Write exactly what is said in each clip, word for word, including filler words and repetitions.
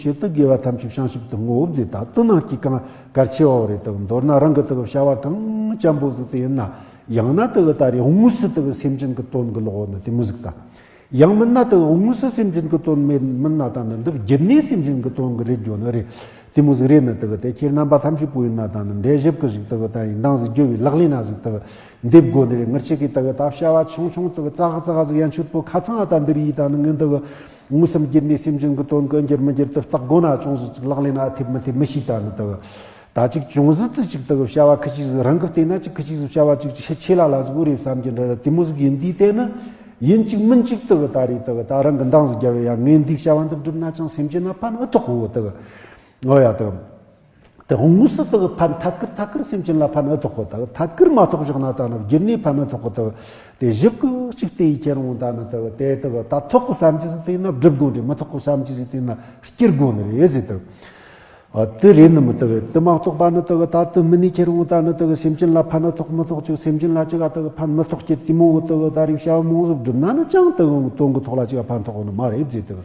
ཆེད་དུ་དགེ་བ་ཐམས་ཅད་བྱང་ཆུབ་ཏུ་བསྔོའོ་ཟེར། ད་དེ་ནང་གི་གང་གལ་ཆེ་བ་རེད། དག་མདོར་ན་རང་གི་དག་བྱ་བ་གང་འཇམ་པོ་ཟིག་དེ་ཡིན་ན། ཡང་ན་དག་ད་རེས་དངོས་སུ་དག་སེམས་ཅན་གྱི་དོན་གྱི་ལོག་ནི་དེ་མོ་ཟིག་ད། ཡང་མིན་ན་དག་དངོས་སུ་སེམས་ཅན་གྱི་དོན་མེད་མིན་ན་ད་ནི་འདི་བརྒྱུད་ནས་སེམས་ཅན་གྱི་དོན་གྱི་རེད་འགྱོ་ནི་རེད། དེ་མོ་ཟིག་རེད་ནི་དག་དེ་ཁྱེད་རྣམ་པ་ཐམས་ཅད་པོ་ཡིན་ན་ད་ནི་འདས་ཞབས་ཀྱི་ཟིག་དག་ད་ཡིན་འདང་ཟིག་རྒྱོ་བའི་ལག་ལེན་ན་ཟིག་དག་འདེབས་དགོ་ནི་རེད། ངར་ཆེ་གི་དག་ད་བྱ་བ་ཆུང་ཆུང་དག་ཙག་ཙག་ཟིག་ཡན་ཆོད་པོ་ཁ་ཚང་ཨ་ད་འདིར་ཡིས་ད་ནི་ངན་དག་དངོས་སམ་བརྒྱུད་ནས་སེམས་ཅན་གྱི་དོན་གྱི་འགྱུར་མི་འགྱུར་དུ་བརྟག་དགོ་ན་ཅུང་ཟིག་ལག་ལེན་ན་ཐེབས་མི་ཐེབས་མི་ཤེས་ད་ནི་དག་ད་ཅིག་ཅུང་ཟིག་ཙི་ཅིག་དག་བྱ་བ་ཁི་ཅིག་ཟིག་རང་གི་བལྟས་ན་ཅིག་ཁི་ཅིག་ཟིག་བྱ་བ་ཅིག་ཆེ་ཆེ་ལ་ལ་ཟིག་རེད་བསམ་གྱི་འདྲ་ར་དེ་མོ་ཟིག་ཡིན་དུས་དེ་ནི། ཡིན་ཅིག་མིན་ཅིག་དག་ད་རེད་དག་ད་རང་གི་འདང་ཟིག་རྒྱབ་ཡ་ངས་འདིའི་བྱ་བ་འདི་བསྒྲུབ་ན་ཅང་སེམས་ཅན་ན་ཕན་ཨེ་ཐོགས་གོ་དག་འོ་ཡ་དག་དེ་དངོས་སུ་དག་ཕན་ཐད་ཀར་ཐད་ཀར་སེམས་ཅན་ལ་ཕན་ཨེ་ཐོགས་གོ་དག་ཐད་ཀར་མ་ཐོགས་བཞག་ན་ད་ནི་བརྒྱུད་ནས་ཕན་ཨེ་ཐོགས་གོ་དག་དེ་ཞིབ་ཀི་ཅིག་དེ་ཡི་ཁྱེར་འོང་ད་ནི་དག་དེ་དག་ད་ཐོགས་གི་བསམ་གྱི་ཟིག་དེ་ཡིན་ན་སྒྲུབ་དགོས་འདྲ། མི་ཐོགས་གི་བསམ་གྱི་ཟིག་དེ་ཡིན་ན་སྐྱུར་དགོས་ནི་རེད་ཟེར་དག་ཨ་དེ་རེད་ནི་མི་དག་དེ་མ་གཏོགས་པ་ནི་དག་ད་དེ་མི་ནི་ཁྱེར་འོང་ད་ནི་དག་སེམས་ཅན་ལ་ཕན་ཨེ་ཐོགས་མི་ཐོགས་ཅིག་སེམས་ཅན་ལ་ཅིག་ཨ་དག་ཕན་མི་ཐོགས་ཀྱི་དེ་མོ་དག་ད་རེས་བྱ་བ་མང་ཟིག་བསྒྲུབ་ན་ནི་ཅང་དག་དོན་གི་ཐོག་ལ་ཅིག་ཨ་ཕན་ཐོགས་ནི་མ་རེད་ཟེར་དག་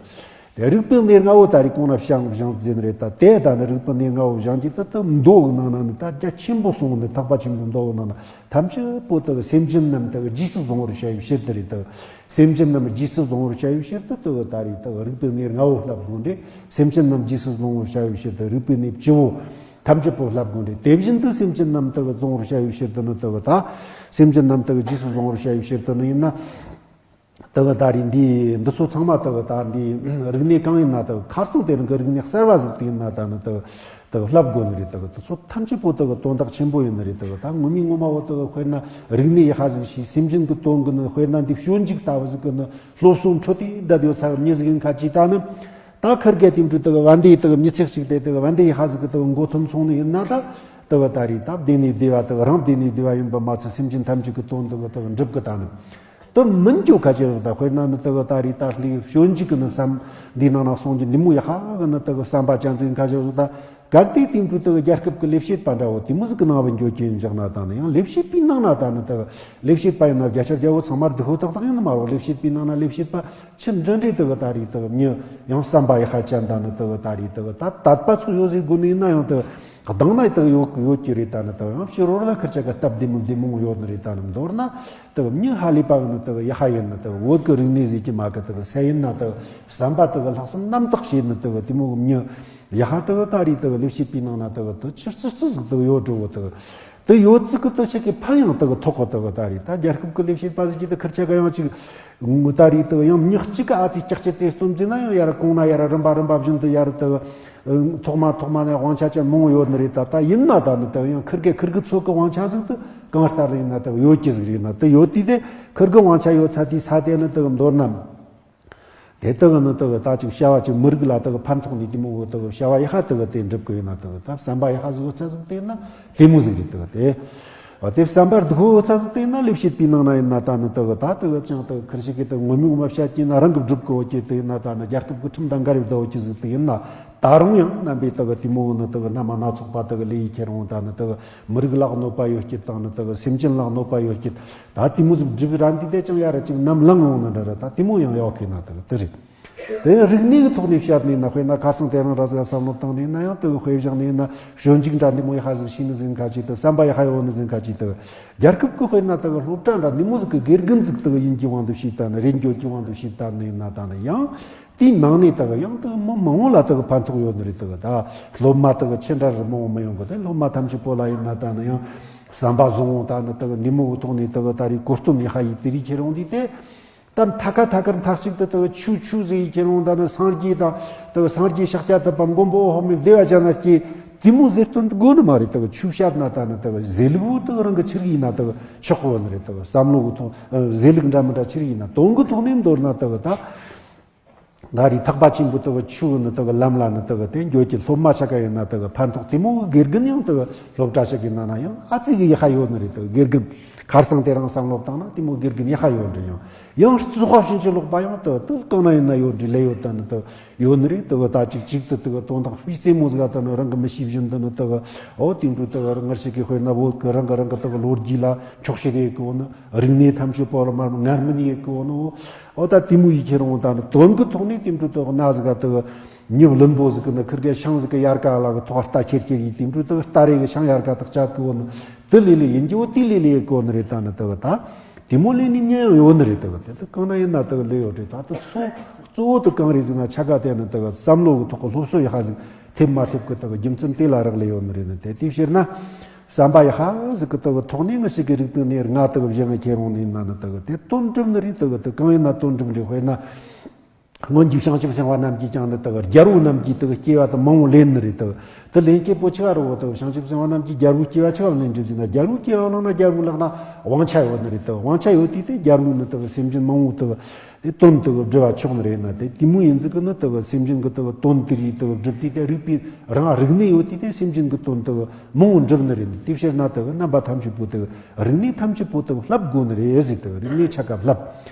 དེ་རིག་པའི་གནས་ལྔ་བོ་ད་རེས་གོང་ན་བཤད་བཞག་ཟིན་རེད། ད་དེ་ད་ནི་རིག་པའི་གནས་ལྔ་བོ་བཞག་གི་ད་ད་མདོ་གི་ནང་ན་ནི་ད་རྒྱ་ཆེན་པོ་གསུངས་ནི་ཐེག་པ་ཆེན་པོའི་མདོ་གི་ནང་ན་ཐམས་ཅད་པོ་ད་སེམས་ཅན་རྣམས་ད་རྗེས་སུ་བཟུང་བར་བྱ་བའི་ཕྱིར་དུ་རེད། ད་སེམས་ཅན་རྣམས་རྗེས་སུ་བཟུང་བར་བྱ་བའི་ཕྱིར་དུ་ད་ད་རེས་ད་རིག་པའི་གནས་ལྔ་བོ་བསླབ་དགོས་འདྲ། སེམས་ཅན་རྣམས་རྗེས་སུ་བཟུང་བར་བྱ་བའི་ཕྱིར་དུ་རིག་པའི་གནས་བཅུ་བོ་ཐམས་ཅད་པོ་བསླབ་དགོས་འདྲ། དེ་བཞིན་དུ་སེམས་ཅན་རྣམས་ད་བཟུང་བར་བྱ་བའི་ཕྱིར་དུ་ནི་ད་ད་སེམས་ཅན་རྣམས་ད་རྗེས་སུ་བཟུང་བར་བྱ་བའི་ཕྱིར་དུ་ནི་ཡིན་ན། དག་ད་རེས་འདི་འདི་ཚོ་ཚང་མ་དག་ད་འདི་རིག་གནས་གང་ཡིན་ན་དག་ཁ་སང་དེ་རིང་གི་རིག་གནས་གསར་བ་ཟིག་དེ་ཡིན་ན་ད་ནི་དག་དག་བསླབ་དགོས་ནི་རེད། དག་དེ་ཚོ་ཐམས་ཅད་པོ་དག་དོན་དག་ཆེན་པོ་ཡིན་ནི་རེད། དག་ད་ངོ་མའི་ངོ་མ་བོ་དག་དཔེར་ན་རིག་གནས་ཡག་པ་ཟིག་ཤེས་སེམས་ཅན་གི་དོན་གི་ནི་དཔེར་ན་འདི་སྤྱོད་འཇུག་ལྟ་བུ་ཟིག་གི་ནི་སློབ་གསོ་འཕྲོད་དེ་བསྡད་ཡོད་ཚ་མྱི་ཟིག་ཡིན་ཁ་ཅིག་ད་ནི་ད་ཁིར་གེ་དེ་འདྲ་དག་བན་དེ་དག་མྱི་ཚེ་གཅིག་དེ་དག་བན་དེ་ཡག་པ་ཟིག་གི་དག་མགོ་འཐོམ་སོང་ནི་ཡིན་ན་ད་དག་ད་རེས་ད་བདེ་ནས་བདེ་བ་དག་རང་བདེ་ནས་བདེ་བ་ཡིན་པ་མ་ཚད་སེམས་ཅན་ཐམས་ཅད་གི་དོན་དག་དག་འགྲུབ་གི་ད་ནི། དེ་མིན་རྒྱུ་ཁ་ཅིག་རེད། ད་དཔེར་ན་ནི་དེ་གི་ད་རེས་ད་ལྷའི་སྤྱོད་འཇུག་གི་ནི་བསམ་འདི་ནང་ན་གསུངས་ཀྱི་འདི་མོ་ཡག་པ་གི་ནི་དེ་གི་བསམ་པ་ཅན་ཟིག་ཁ་ཅིག་རེད། ད་གལ་ཏེ་དེང་དུས་དེ་གི་རྒྱལ་ཁབ་ཀྱི་ལས་བྱེད་པ་འདྲ་བོ་དེ་མོ་ཟིག་གི་ནང་བ་འགྱོ་གི་ཡིན་འཇག་ན་ད་ནི་ཡང་ལས་བྱེད་པའི་ནང་ན་ད་ནི་དེ་གི་ལས་བྱེད་པ་ཡིན་ན་བརྒྱ་ཆ་བརྒྱ་བོ་ཚང་མ་སྡུག་ཧོ་ཏག་ཏག་ཡིན་ནི་མ་རེད། ལས་བྱེད་པའི་ནང་ན་ལས་བྱེད་པ་ཆི་འདྲ་འདྲའི་དེ་གི་ད་རེས་དེ་གི་མྱི་ཡང་བསམ་པ་ཡག་པ་ཅན་ད་ནི་དེ་གི་ད་རེས་དེ་གི་ད་དད་པ་ཚོ་ཡོད་ཟེར་དགོས་ནི་ཡིན་ན་ཡང་དེ་གི་གདང་ན་དག་ཡོད་ཡོད་ཀྱི་རེད། ད་ནི་དག་ཡང་ཕྱི་རོལ་ལ་ཁིར་ཆ་ག་སྟབས་བདེ་མོ་བདེ་མོ་ཡོད་ནི་རེད། ད་ནི་མདོར་ན་དག་མྱི་ཧ་ལས་པ་གི་ནི་དག་ཡ་ཧ་ཡིན་ནི་དག་བོད་ཀྱི་རིག་གནས་ཟིག་གི་མ་གི་དག་སེ་ཡིན་ན་དག་བསམ་པ་དག་ལྷག་བསམ་རྣམ་དག་བྱེད་ནི་དག་དེ་མོ་གི་མྱི་ཡ་ཧ་དག་ད་རེས་དག་ལས་བྱེད་པའི་ནང་ན་དག་དུ་ཆུ་རྩི་རྩི་ཟིག་དག་ཡོད་འགྲོ་བོ་དག་དུ་ཡོད་ཙི་གི་དུ་ཆི་གི་ཕན་ཡང་དག་ཐོགས་གི་དག་ད་རེས་ད་རྒྱལ་ཁབ་ཀྱི་ལས་བྱེད་པ་ཟིག་གི་དག་ཁིར་ཆ་ག་ཡང་ཅིག་ངོ་ད་རེས་དུ་ཡང་མྱི་གཅིག་ག་ཨ་ཙི་ཀྱག་ཀྱི་ཙེ་སྟོན་ཙི་ན་ཡང་ཡར་གོང་ན་ཡར་རིམ་པ་རིམ་པ་བཞིན་དུ་ཡར་དུ་ཐོག་མ་ཐོག་མ་ནས་དབང་ཆ་ཅན་མང་ཡོད་ནི་རེད། ད་ད་ཡིན་ན་ད་ནི་དུ་ཡང་ཁིར་གེ་ཁིར་གི་ཚོད་གི་དབང་ཆ་ཟིག་དུ་གང་ལྟར་ཡིན་ན་དུ་ཡོད་ཀྱི་ཟིག་རེད། ན་དུ་ཡོད་དུས་དེ་ཁིར་གི་དབང་ཆ་ཡོད་ཚ་དུས་ས་དེ་ནི་དུ་མདོར་ན་དེ་དུ་ནི་དུ་ད་ཅིག་བྱ་བ་ཅིག་མི་རིགས་ལ་དུ་ཕན་ཐོགས་ནི་དེ་མོ་གི་དུ་བྱ་བ་ཡག་པ་དུ་དེ་འགྲུབ་གི་ཡིན་ན་དུ་ད་བསམ་པ་ཡག་པ་ཟིག་ཡོད་ཚ་ཟིག་དེ་ཡིན་ན་དེ་མོ་ཟིག་རེད་དུ་དེ། དེ་བསམ་པར་སྡུག་ཧོ་ཚ་ཟིག་དེ་ཡིན་ན་ལས་བྱེད་པའི་ནང་ན་ཡིན་ན་ད་ནི་དག་ད་དག་ཅང་དག་ཁིར་ཞིག་གིས་དག་ངོ་མ་ངོ་མ་བཤད་ཀྱི་ན་རང་གི་སྒྲུབ་གི་འོ་ཀྱི་དེ་ཡིན་ན་ད་ནི་རྒྱལ་ཁབ་ཀྱི་ཁྲིམས་དང་འགལ་བའི་ཟླ་འོ་ཀྱི་ཟིག་དེ་ཡིན་ན་ད་རུང་ཡང་རྣམ་པའི་དག་དེ་མོ་ནི་དག་རྣམ་སྣ་ཚོགས་པ་དག་ལས་ཡི་ཁྱེར་འོང་ད་ནི་དག་མི་རིགས་ལ་གནོད་པ་ཡོད་ཀྱི་དང་ནི་དག་སེམས་ཅན་ལ་གནོད་པ་ཡོད་ཀྱི་ད་དེ་མོ་ཟིག་སྒྲུབ་ར་འདི་དེ་ཅང་ཡ་ར་ཅིག་ནམ་ལངས་འོང་ནི་འདྲ་ར་ད་དེ་མོ་ཡང་ཡོད་ཀྱི་ན་དག་དེ་རེད། དེ་ཡང་རིག་གནས་ཀྱི་ཐོག་ནས་བཤད་ནས་ན་དཔེར་ན་ཁ་སང་དེ་རིང་ར་ཟིག་བསམ་བློ་བཏང་ནས་ན་ཡང་དེ་དཔེ་བཞག་ནས་ན་སྤྱོད་འཇུག་འདྲ་འདི་མོ་ཡག་པ་ཟིག་ཤེས་ནི་ཟིག་ཁ་ཅིག་དང་བསམ་པ་ཡག་པ་ཡོད་ནི་ཟིག་ཁ་ཅིག་དང་རྒྱལ་ཁབ་ཀྱི་དཔེར་ན་དེ་སློབ་གྲྭ་འདྲ་འདི་མོ་ཟིག་གི་དགེ་རྒན་ཟིག་དེ་ཡིན་གྱི་དབང་དུ་ཞིག་བཏང་ནས་རེད་འགྱོ་གྱི་དབང་དུ་ཞིག་བཏང་ནས་ན་ད་ནི་ཡང་དེའི་ནང་ནས་དེ་ཡང་དེ་མི་མང་བོ་ལ་དེ་ཕན་ཐོགས་ཡོད་ནི་རེད། དེ་ད་སློབ་མ་དེ་ཆེ་འདྲ་རུ་མང་བོ་མི་ཡོང་གི་དེ་སློབ་མ་ཐམས་ཅད་པོ་ལ་ཡིན་ན་ད་ནི་ཡང་བསམ་པ་བཟང་བོ་ད་ནི་དེ་འདི་མོ་གི་ཐོག་ནས་དེ་ད་རེས་གོ་སྟོན་ཡག་པ་ཡིན་དེ་རིགས་ཁྱེར་འོང་དུས་དེ། ད་ཐ་ཀ་ཐ་ཀར་མཐའ་གཅིག་ཏུ་དག་ཆོས་ཆོས་ཟེར་ཡི་ཁྱེད་རང་ད་ནི་སངས་རྒྱས་དང་དག་སངས་རྒྱས་ཤཱཀྱ་ཐུབ་པ་མགོན་པོ་འོད་དཔག་མེད་བདེ་བ་ཅན་ལ་སྐྱེས་དེ་མོ་ཟེར་སྟོན་དགོས་ནི་མ་རེད། དག་ཆོས་བཤད་ན་ད་ནི་དག་ཟེར་ལུགས་དག་རང་གི་ཆི་རིགས་ཡིན་ན་དག་ཆོག་གོ་ནི་རེད། དག་བསམ་བློ་གི་ཐོག་ཟེར་ལུགས་འདྲ་མི་འདྲ་ཆི་རིགས་ཡིན་ན་དོན་གི་ཐོག་ནས་མདོར་ན་དག་ད་ད་རེས་ཐེག་པ་ཆེན་པོ་དག་ཆོས་ནི་དག་ལམ་ལ་ནི་དག་དེ་འགྱོ་གི་སློབ་མ་ཆ་ག་ཡིན་ན་དག་ཕན་ཐོགས་དེ་མོ་དགེ་རྒན་ཡང་དག་སློབ་གྲྭ་ཞིག་གི་ནང་ན་ཡང་ཨ་ཙི་གི་ཡག་པ་ཡོད་ནི་རེད། དག་དགེ་རྒན་ཁར་སང་དེ་རིང་བསམ་བློ་བཏང་ན་དེ་མོ་དགེ་རྒན་ཡག་པ་ཡོད་འདྲ་ཡང་ཡང་བཙོག་པ་ཕྱིན་ཅི་ལོག་པ་ཡང་དག་དག་གང་ན་ཡིན་ན་ཡོད་འདྲ་ལས་ཡོད་ད་ནི་དག་ཡོད་ནི་རེད། དག་ད་ཅིག་ཅིག་ཏུ་དག་དོན་དག་སྤུས་རྩེ་མོ་ཟིག་ད་ནི་རང་གི་མི་ཤེས་བཞིན་དུ་ནི་དག་འོ་དེ་འདྲ་དག་ངར་ཞིག་གི་དཔེར་ན་བོད་གི་རང་གི་རང་གི་དག་ལོ་རྒྱུས་ལ་འཁྱོག་བཤད་ཡེད་གི་འོ་ནི་རིག་གནས་ཐམས་ཅད་པོ་ལ་མར་ངར་མིན་ཡེད་གི་འོ་ནི་འོ་ད་དེ་མོ་ཡི་ཁྱེད་རང་ད་ནི་དོན་གི་ཐོག་ནས་དེ་འདྲ་དག་ན་ཟིག་དག་ཉིབ་ལིན་པོ་ཟིག་གི་ནི་ཁིར་གེ་ཤིང་ཟིག་གི་ཡར་ཀ་ལ་གི་ཐོག་རྟ་ཁྱེར་ཁྱེར་ཡིས་དེ་འགྲོ་དུ་རྟ་རེ་གི་ཤིང་ཡར་ཀ་ཐག་ཅག་གི་འོ་ནི་དུ་ལི་ལི་ཡིན་གྱི་འོ་དེ་ལི་ལི་གི་འོ་ནི་རེད། ད་ནི་དུ་གི་ད་དེ་མོ་ལི་ནི་ཉན་ཡོད་ནི་རེད། དུ་གི་དེ་དུ་གང་ན་ཡིན་ན་དུ་གི་ལི་ཡོད་རེད། ད་དུ་སོ་གཙོ་བོ་དུ་གང་རེད་ཟེར་ན་ཆ་ག་དེ་ནི་དུ་གི་བསམ་བློ་གི་ཐོག་གི་སློབ་གསོ་ཡག་ཟིག་ཐེབས་མ་ཐེབས་གི་དུ་གི་རྒྱུ་མཚན་དེ་ལ་རག་ལས་ཡོད་ནི་རེད། ནི་དེ་དེ་ཕྱིར་ན་བསམ་པ་ཡག་ཟིག་གི་དུ་གི་ཐོག་ནས་ངི་ཞིག་གི་རིག་པའི་གནས་ལྔ་དུ་གི་བཞེངས་ངི་ཁྱེར་འོང་ནི་ཡིན་ན་ནི་དུ་གི་དེ་དོན་འགྲུབ་ནི་རེད། དུ་གི་དུ་གང་ཡིན་ན་དོན་འགྲུབ་རེད། དཔེར་ན། སྔོན་གྱི་བྱང་ཆུབ་སེམས་དཔའ་རྣམས་ཀྱིས་ཀྱང་ནི་དག་རྒྱལ་པོ་རྣམས་ཀྱིས་དག་སྐྱེ་བ་དུ་མང་བོ་ལེན་ནི་རེད་དག་དུ་ལེན་སྐྱེ་པོ་ཆི་བ་རུ་བོ་དག་བྱང་ཆུབ་སེམས་དཔའ་རྣམས་ཀྱིས་རྒྱལ་པོའི་སྐྱེ་བ་ཆི་བ་ལེན་གྲུབ་ཟིན་ན་རྒྱལ་པོའི་སྐྱེ་བ་བླངས་ན་རྒྱལ་པོའི་ལག་ན་དབང་ཆ་ཡོད་ནི་རེད་དག་དབང་ཆ་ཡོད་དུས་དེ་རྒྱལ་པོའི་ནི་དག་སེམས་ཅན་མང་བོ་དག་དེ་དོན་དག་སྒྲུབ་པ་ཆོག་ནི་རེད། ན་དེ་དེ་མོ་ཡིན་ཟིག་གི་ནི་དག་སེམས་ཅན་གི་དག་དོན་དེ་རིགས་དག་སྒྲུབ་དུས་དེ་རིག་པའི་རང་རིག་གནས་ཡོད་དུས་དེ་སེམས་ཅན་གི་དོན་དག་མང་བོ་འགྲུབ་ནི་རེད། དེ་ཕྱིར་ན་དག་རྣམ་པ་ཐམས་ཅད་པོ་དག་རིག་གནས་ཐམས་ཅད་པོ་དག་བསླབ་དགོས་ནི་རེད་ཟེར། དག་རིག་གནས་ཆ་ག་བསླབ།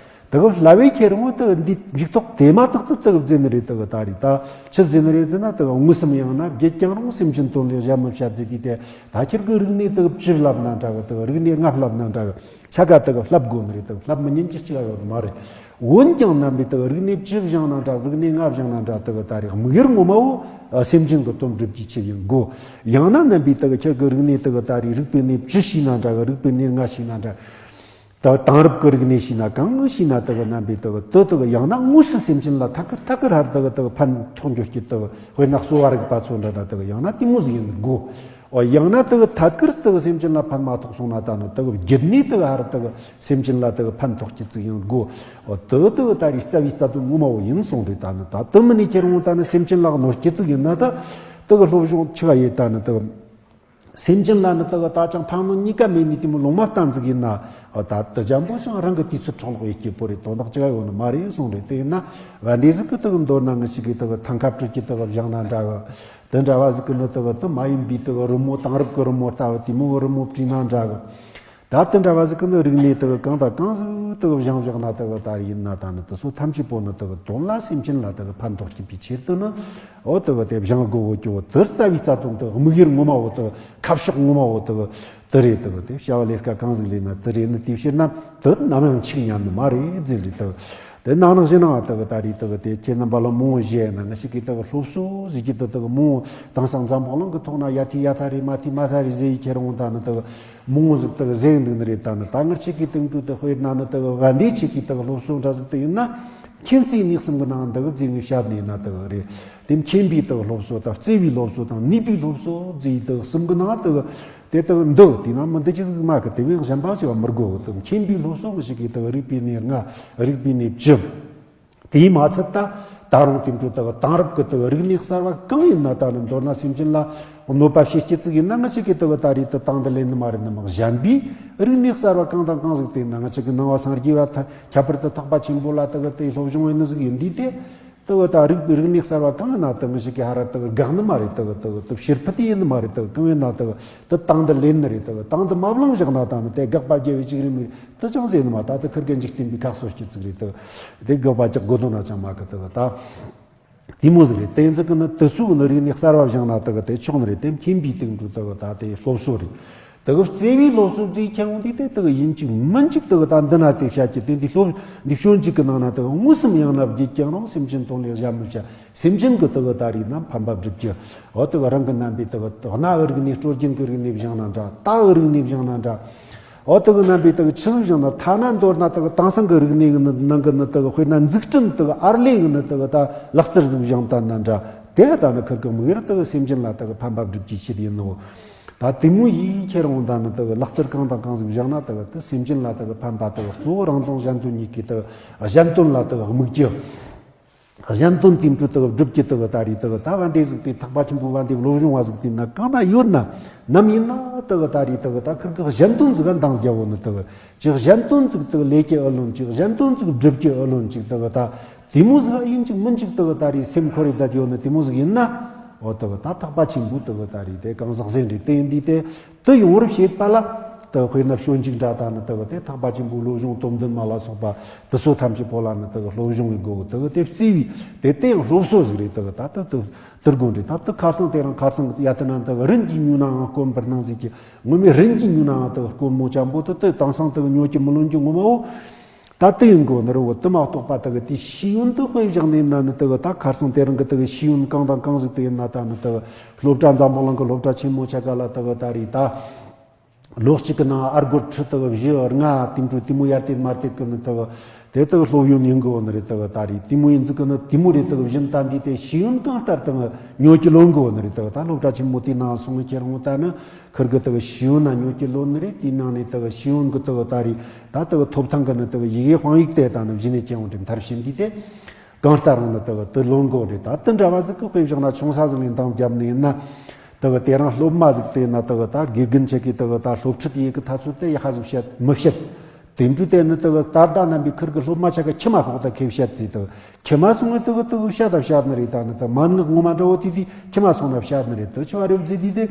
དག་བསླབ་པའི་ཁྱེར་འོང་དག་འདི་འཇུག་ཐོག་དེ་མ་ཐག་ཏུ་དག་བརྫེ་ནི་རེད། དག་ད་རེད་ད་ཆི་བརྫེ་ནི་རེད་ཟེར་ན། དག་དངོས་སམ་ཡང་ན་བརྒྱད་ཀྱང་རུང་སེམས་ཅན་དོན་ལས་གཞན་མི་བྱ་བརྫེ་དུས་དེ་ད་ཁྱེར་གི་རིག་གནས་དག་བཅུ་བསླབ་ན་འདྲ་གི། དག་རིག་གནས་ལྔ་བསླབ་ན་འདྲ་གི། ཆ་ག་དག་བསླབ་དགོས་ནི་རེད། དག་བསླབ་མི་ཉན་གྱི་ཅི་ག་ཡོད་མ་རེད། འོན་ཀྱང་རྣམ་པའི་དག་རིག་གནས་བཅུ་བཞེངས་ན་འདྲ། རིག་གནས་ལྔ་བཞེངས་ན་འདྲ། དག་ད་རེད་དམིགས་ཡུལ་ངོ་མ་བོ་སེམས་ཅན་གི་དོན་སྒྲུབ་ཀྱི་ཆེད་ཡིན་དགོས། ཡང་ན་རྣམ་པའི་དག་ཁྱེར་གི་རིག་གནས་དག་ད་རེད་རིག་པའི་གནས་བཅུ་ཤེས་ན་འདྲ་གི། རིག་པའི་གནས་ལྔ་ཤེས་ན་འདྲ། དག་དེང་རབས་ཀྱི་རིག་གནས་ཤེས་ན་གང་ཤེས་ན་དག་རྣམ་པའི་དག་དུ་དག་ཡང་ན་དངོས་སུ་སེམས་ཅན་ལ་ཐད་ཀར་ཐད་ཀར་ཧར་དག་དག་ཕན་ཐོགས་འགྱུར་གྱི་དག་དཔེར་ན་གསོ་བ་རིག་པ་ཚོ་འདྲ་འདྲ་དག་ཡང་ན་དེ་མོ་ཟིག་ཡིན་དགོས། འོ་ཡང་ན་དག་ཐད་ཀར་དག་སེམས་ཅན་ལ་ཕན་མ་ཐོགས་སོང་ན་ད་ནི་དག་བརྒྱུད་ནས་དག་ཧར་དག་སེམས་ཅན་ལ་དག་ཕན་ཐོགས་ཀྱི་ཅིག་ཡིན་དགོས། འོ་དུ་དག་ད་རེད་རྩ་བའི་རྩ་དོན་ངོ་མ་བོ་ཡིན་སོང་རེད། ད་ནི་ད་དུ་མི་ནས་ཁྱེར་འོང་ད་ནི་སེམས་ཅན་ལ་གནོད་ཀྱི་ཅིག་ཡིན་ན་ད་དག་སློབ་སྦྱོང་ཆི་ག་ཡེད་ད་ནི་དག་སེམས་ཅན་ལ་ནི་དག་ད་ཅང་ཕན་གནོད་གཉིས་ཀ་མེད་ནི་དེ་མོ་ལུང་མ་བསྟན་ཟིག་ཡིན་ན། ད་དུ་འཇམ་པོ་ཞིང་རང་གི་དུས་ཚོད་འཕྲོ་བརླག་ཡེད་རྒྱུ་པོ་རེད། དོན་དག་ཅི་ག་ཡོད་ནི་མ་རེད་གསུངས་རེད། དེ་ཡིན་ན་བན་དེ་ཟིག་གི་དག་མདོར་ན་ངི་ཞིག་གི་དག་ཐང་ཁ་སྤྲུལ་གྱི་དག་བཞེངས་ན་འདྲ་གི། དེ་འདྲ་བ་ཟིག་གི་ནི་དག་དུ་མ་ཡིན་པའི་དག་རི་མོ་དེང་རབས་ཀྱི་རི་མོ་ལྟ་བུ་དེ་མོ་གི་རི་མོ་བྲིས་ན་འདྲ་གི། ད་དེ་འདྲ་བ་ཟིག་གི་ནི་རིག་གནས་དག་གང་དང་གང་ཟིག་དག་བཞེངས་བཞག་ན་དག་ད་ཡིན་ན་ད་ནི་དེ་ཚོ་ཐམས་ཅད་པོ་ནི་དག་དོན་ལ་སེམས་ཅན་ལ་དག་ཕན་ཐོགས་ཀྱི་པའི་ཆེད་དུ་ནི། འོ་དག་དེ་བཞེངས་དགོས་འོ་ཀྱི་འོ་དེ་རྩ་བའི་རྩ་དོན་དག་དམིགས་ཡུལ་ངོ་མ་འོ་དག་ཁ་ཕྱོགས་ངོ་མ་འོ་དག་དེ་རེད། དག་དེ་བྱ་བ་ལས་ཀ་གང་ཟིག་ལས་ན་དེ་རེད། ནི་དེའི་ཕྱིར་ན་དེ་ནམ་ཡང་འཆུག་ཉན་ནི་མ་རེད་ཟེར་རེད། དག་དེ་ནང་ནང་བཞིན་ན་དག་ད་རེད། དག་དེ་ཁྱེད་རྣམ་པ་ལ་མང་བོ་བཤད་ན་ང་ཞིག་གིས་དག་སློབ་གསོ་ཟེར་གྱི་དེ་དག་མང་བོ་དེང་སང་འཛམ་བུ་གླིང་གི་ཐོག་ན་ཡ་ཐི་ཡ་ཐ་རེད། མ་ཐི་མ་ཐ་རེད་ཟེར་ཡི་ཁྱེར་འོང་ད་ནི་དག་མང་བོ་ཟིག་དག་ཟེར་འདུག་ནི་རེད། ད་ནི་ད་ངར་ཆེ་གི་དེང་དུ་དག་དཔེར་ན་ནི་དག་བན་དེ་ཆེ་གི་དག་སློབ་གསོ་འདྲ་ཟིག་དེ་ཡིན་ན། མཁྱེན་བརྩེ་ནུས་གསུམ་གྱི་ནང་འདི་གི་བརྩེ་ནས་བཤད་ནས་ན་དག་རེད། དེ་མཁྱེན་པའི་དག་སློབ་གསོ་དང་བརྩེ་བའི་སློབ་གསོ་དང་ནུས་པའི་སློབ་གསོ་བརྩེ་བའི་དག་གསུམ་གྱི་ནང་དག་དེ་དག་འདི་དེ་ན་མི་འདི་ཅི་ཟིག་མ་གི་དེ་བས་གཞན་པ་ཞིག་མི་དགོས་གི། དག་མཁྱེན་པའི་སློབ་གསོ་གི་ཞིག་གིས་དག་རིག་པའི་གནས་ལྔ་རིག་པའི་གནས་བཅུ། དེའི་མ་ཚད་ད་ད་རུང་དེ་འཕྲོ་དག་དེང་རབས་ཀྱི་དག་རིག་གནས་གསར་བ་གང་ཡིན་ན་ད་ནི་མདོར་ན་སེམས་ཅན་ལ་གནོད་པ་བྱེད་ཀྱི་ཅིག་ཡིན་ན་ང་ཅག་གིས་དག་ད་རེས་དེ་དང་དུ་ལེན་ནི་མ་རེད། ནི་མ་གཞན་པའི་རིག་གནས་གསར་བ་གང་དང་གང་ཟིག་དེ་ན་ང་ཅག་གི་ནང་པ་སངས་རྒྱས་པ་ཐ་ཁྱད་པར་དུ་ཐེག་པ་ཆེན་པོ་ལ་དག་དེ་སློབ་སྦྱོང་ཡིན་ནི་ཟིག་ཡིན་དུས་དེ། དེ་གི་ད་རིག་རིག་གནས་གསར་བ་གང་ཡིན་ན་དེ་ངི་ཞིག་གིས་ཧ་ར་དེ་གི་དགག་ནི་མ་རེད། དེ་གི་དེ་གི་དེ་ཕྱིར་ཕུད་དེ་ཡིན་ནི་མ་རེད། དེ་གི་གང་ཡིན་ན་དེ་གི་དེ་དང་དུ་ལེན་ནི་རེད། དེ་གི་དང་དུ་མ་བླངས་བཞག་ན་ད་ནི་དེ་དགག་པ་རྒྱབ་པའི་ཅིག་རེད་མི་རེད། དེ་ཅང་ཟེར་ནི་མ། ད་དེ་ཁིར་གི་འཇིག་རྟེན་པའི་ཁ་གསོ་སྐྱིད་ཅིག་རེད། དེ་གི་དེ་དགག་པ་རྒྱག་དགོས་དོན་ན་ཅང་མ་གི། དེ་གི་ད་དེ་མོ་ཟིག་རེད། དེ་ཡིན་ཟིག་གི་ནི་དེ་ཚོ་གི་ནི་རིག་གནས་གསར་བ་བཞག་ན་དེ་གི་དེ་ཆོག་ནི་རེད། དེ་མཁྱེན་པའི་སྟེང་དུ་དེ་གི་ད་དེ་སློབ་གསོ་རེད། དེ་གི་བརྩེ་བའི་སློབ་གསོ་བརྩེ་ཁྱེར་འོང་དུས་དེ་དེ་གི་ཡིན་གཅིག་མིན་གཅིག་དེ་གི་ད་འདི་ན་དེ་བཤད་ཀྱི་དེ་འདི་སློབ་འདི་སྤྱོད་འཇུག་གི་ནང་ན་དེ་གི་དངོས་སམ་ཡང་ན་བརྒྱད་ཀྱང་རུང་སེམས་ཅན་དོན་ལས་གཞན་མི་བྱ། སེམས་ཅན་གི་དེ་གི་ད་རེས་ན་ཕན་པ་སྒྲུབ་ཀྱི། འོ་དེ་གི་རང་གི་རྣམ་པའི་དེ་གི་གནའ་བོའི་རིག་གནས་སྲོལ་རྒྱུན་གི་རིག་གནས་བཞག་ན་འདྲ། རྟ་གི་རིག་གནས་བཞག་ན་འདྲ། འོ་དེ་གི་རྣམ་པའི་དེ་གི་ཆི་ཟིག་བཞག་ན། ཐ་ན་མདོར་ན་དེ་གི་དེང་སང་གི་རིག་གནས་གི་ནི་ནང་གི་ནི་དེ་གི་དཔེར་ན་འཛུགས་སྐྲུན་དེ་གི་ཨར་ལས་གི་ནི་དེ་གི་ད་ལག་རྩལ་ཟིག་བཞག་ད་ན་འདྲ། དེ་ད་ནི་ཁིར་གི་དམིགས་ཡུལ་དེ་གི་སེམས་ཅན་ལ་དེ་གི་ཕན་པ་སྒྲུབ་ཀྱི་ཕྱིར་ཡིན་ནོ། ད་དེ་མོ་ཡིས་ཁྱེར་འོང་ད་ནི་དེ་གི་ལག་རྩལ་གང་དང་གང་ཟིག་བཞག་ན་དེ་གི་དེ་སེམས་ཅན་ལ་དེ་གི་ཕན་པ་དེ་གི་གཙོ་བོ་རང་དོན་གཞན་དོན་གཉིས་ཀྱི་དེ་གི་གཞན་དོན་ལ་དེ་གི་དམིགས་ཀྱི། གཞན་དོན་དེ་འཕྲོ་དེ་གི་སྒྲུབ་ཀྱི་དེ་གི་ད་རེས་དེ་གི་ད་བན་དེ་ཟིག་དེ་ཐེག་པ་ཆེན་པོའི་བན་དེ་སློབ་སྦྱོང་བ་ཟིག་དེ་ན་གང་ན་ཡོད་ན་ནམ་ཡིན་ན་དེ་གི་ད་རེས་དེ་གི་ད་ཁིར་གི་གཞན་དོན་ཟིག་ག་འདང་རྒྱབ་འོ་ནི་དེ་གི་ཅིག་གཞན་དོན་ཟིག་དེ་གི་ལས་ཀྱི་ཨུ་ལོན་ཅིག་གཞན་དོན་ཟིག་སྒྲུབ་ཀྱི་ཨུ་ལོན་ཅིག་དེ་གི་ད། དེ་མོ་ཟིག་ཡིན་གཅིག་མིན་གཅིག་དེ་གི་ད་རེས་སེམས་ཁོ་རེ་བསྡད་ཡོད་ནི་དེ་མོ་ཟིག་ཡིན་ན། འོ་དེ་གི་ད་ཐེག་པ་ཆེན་པོའི་དེ་གི་ད་རེས་དེ་གང་ཟག་ཟེར་རེད། དེ་ཡིན་དུས་དེ་དེ་ཡོང་བར་བྱེད་པ་ལ་དེ་དཔེར་ན་སྤྱོད་འཇུག་འདྲ་ད་ནི་དེ་གི་དེ་ཐེག་པ་ཆེན་པོའི་སློབ་སྦྱོང་སྟོབས་ལྡན་མ་ལ་སོགས་པ་དེ་ཚོ་ཐམས་ཅད་པོ་ལ་ནི་དེ་གི་སློབ་སྦྱོང་གི་དགོས་གི། དེ་གི་དེ་བརྩེ་བའི་དེ་དེ་ཡང་སློབ་གསོ་ཟིག་རེད། དེ་གི་ད་དེ་དེ་དེར་དགོས་རེད། ད་དེ་ཁ་སང་དེ་རིང་ཁ་སང་གི་ཡ་དེ་ན་དེ་གི་རིན་གྱིས་ཉོས་ནའང་དཀོན་པར་སྣང་ཟིག་གི་ངོ་མས་རིན་གྱིས་ཉོས་ནའང་དེ་གི་དཀོན་མོ་ཅན་པོ་དེ་དེ་དེང་སང་དེ་གི་ཉོ་གི་མི་ལོན་གི་ངོ་མ་བོ། ད་དེ་ཡིན་དགོས་ནི་རེད་བོ། དེ་མ་གཏོགས་པ་དག་གི་དེ་ཤེས་ཡོན་དུ་དཔེ་བཞག་ནས་ན་ནི་དག་གི་ད་ཁ་སང་དེ་རིང་གི་དག་གི་ཤེས་ཡོན་གང་དང་གང་ཟིག་དེ་ཡིན་ན་ད་ནི་དག་གི་སློབ་གྲྭ་འཛམ་བུ་གླིང་གི་སློབ་གྲྭ་ཆེན་མོ་ཆ་ག་ལ་དག་གི་ད་རེད་ད། ལོ་གཅིག་གི་ནང་ཨ་སྒོར་ཁྲི་དག་བཞི་ལྔ་དེ་འདྲ་དེ་མོ་ཡར་དེ་མར་དེ་གི་ནི་དག་དེ་དག་སློབ་ཡོན་ཡིན་གི་བོ་ནི་རེད། དག་ད་རེད་དེ་མོ་ཡིན་ཟིག་གི་ནི་དེ་མོ་རེད། དག་བཞིན་ད་འདི་དེ་ཤེས་ཡོན་གང་ལྟར་དག་ཉོ་གི་ལོན་གི་བོ་ནི་རེད། དག་ད་སློབ་གྲྭ་ཆེན་མོ་དེ་ནང་སོང་ངི་ཁྱེད་རང་ད་ནི་ཁིར་གི་དག་ཤེས་ཡོན་ན་ཉོ་གི་ལོན་ནི་རེད། དེ་ནང་ནས་དག་ཤེས་ཡོན་གི་དག་ད་རེད་ད་དག་ཐོབ་ཐང་གི་ནི་དག་ཡི་གེ་དཔང་ཡིག་དེ་ད་ནི་གཞི་ནས་ཁྱེད་རང་དེ་མཐར་ཕྱིན་དུས་དེ། གང་ལྟར་རང་ནི་དག་དེ་ལོན་གོ་རེད། ད་དེ་འདྲ་བ་ཟིག་གི་དཔེ་བཞག་ན་ཆུང་ས་ཟིག་ནས་འདང་བརྒྱབ་ནས་ཡིན་ན། དག་དེ་རང་སློབ་མ་ཟིག་དེ་ན་དག་ད་དགེ་རྒན་ཆེ་གི་དག་ད་སློབ་ཁྲིད་ཡེ་གི་ཐ་ཚོད་དེ་ཡ་ཧ་ཟིག་བཤད་མི་བཤད། དེ་འདྲ་དེ་ནི་དག་ད་ལྟ་རྣམ་པའི་ཁིར་གི་སློབ་མ་ཆ་ག་ཁྱི་མ་ཤོག་ད་ཁེ་བཤད་ཟིག་དག་ཁྱི་མ་སོང་ངས་དག་དག་བཤད་ད་བཤད་ནི་རེད། ད་ནི་དག་མན་ངག་ངོ་མ་འདྲ་བོ་དེ་དེ་ཁྱི་མ་སོང་ན་བཤད་ནི་རེད། དག་ཆུ་བ་རེ་བ་ཟིག་དེ་དེ།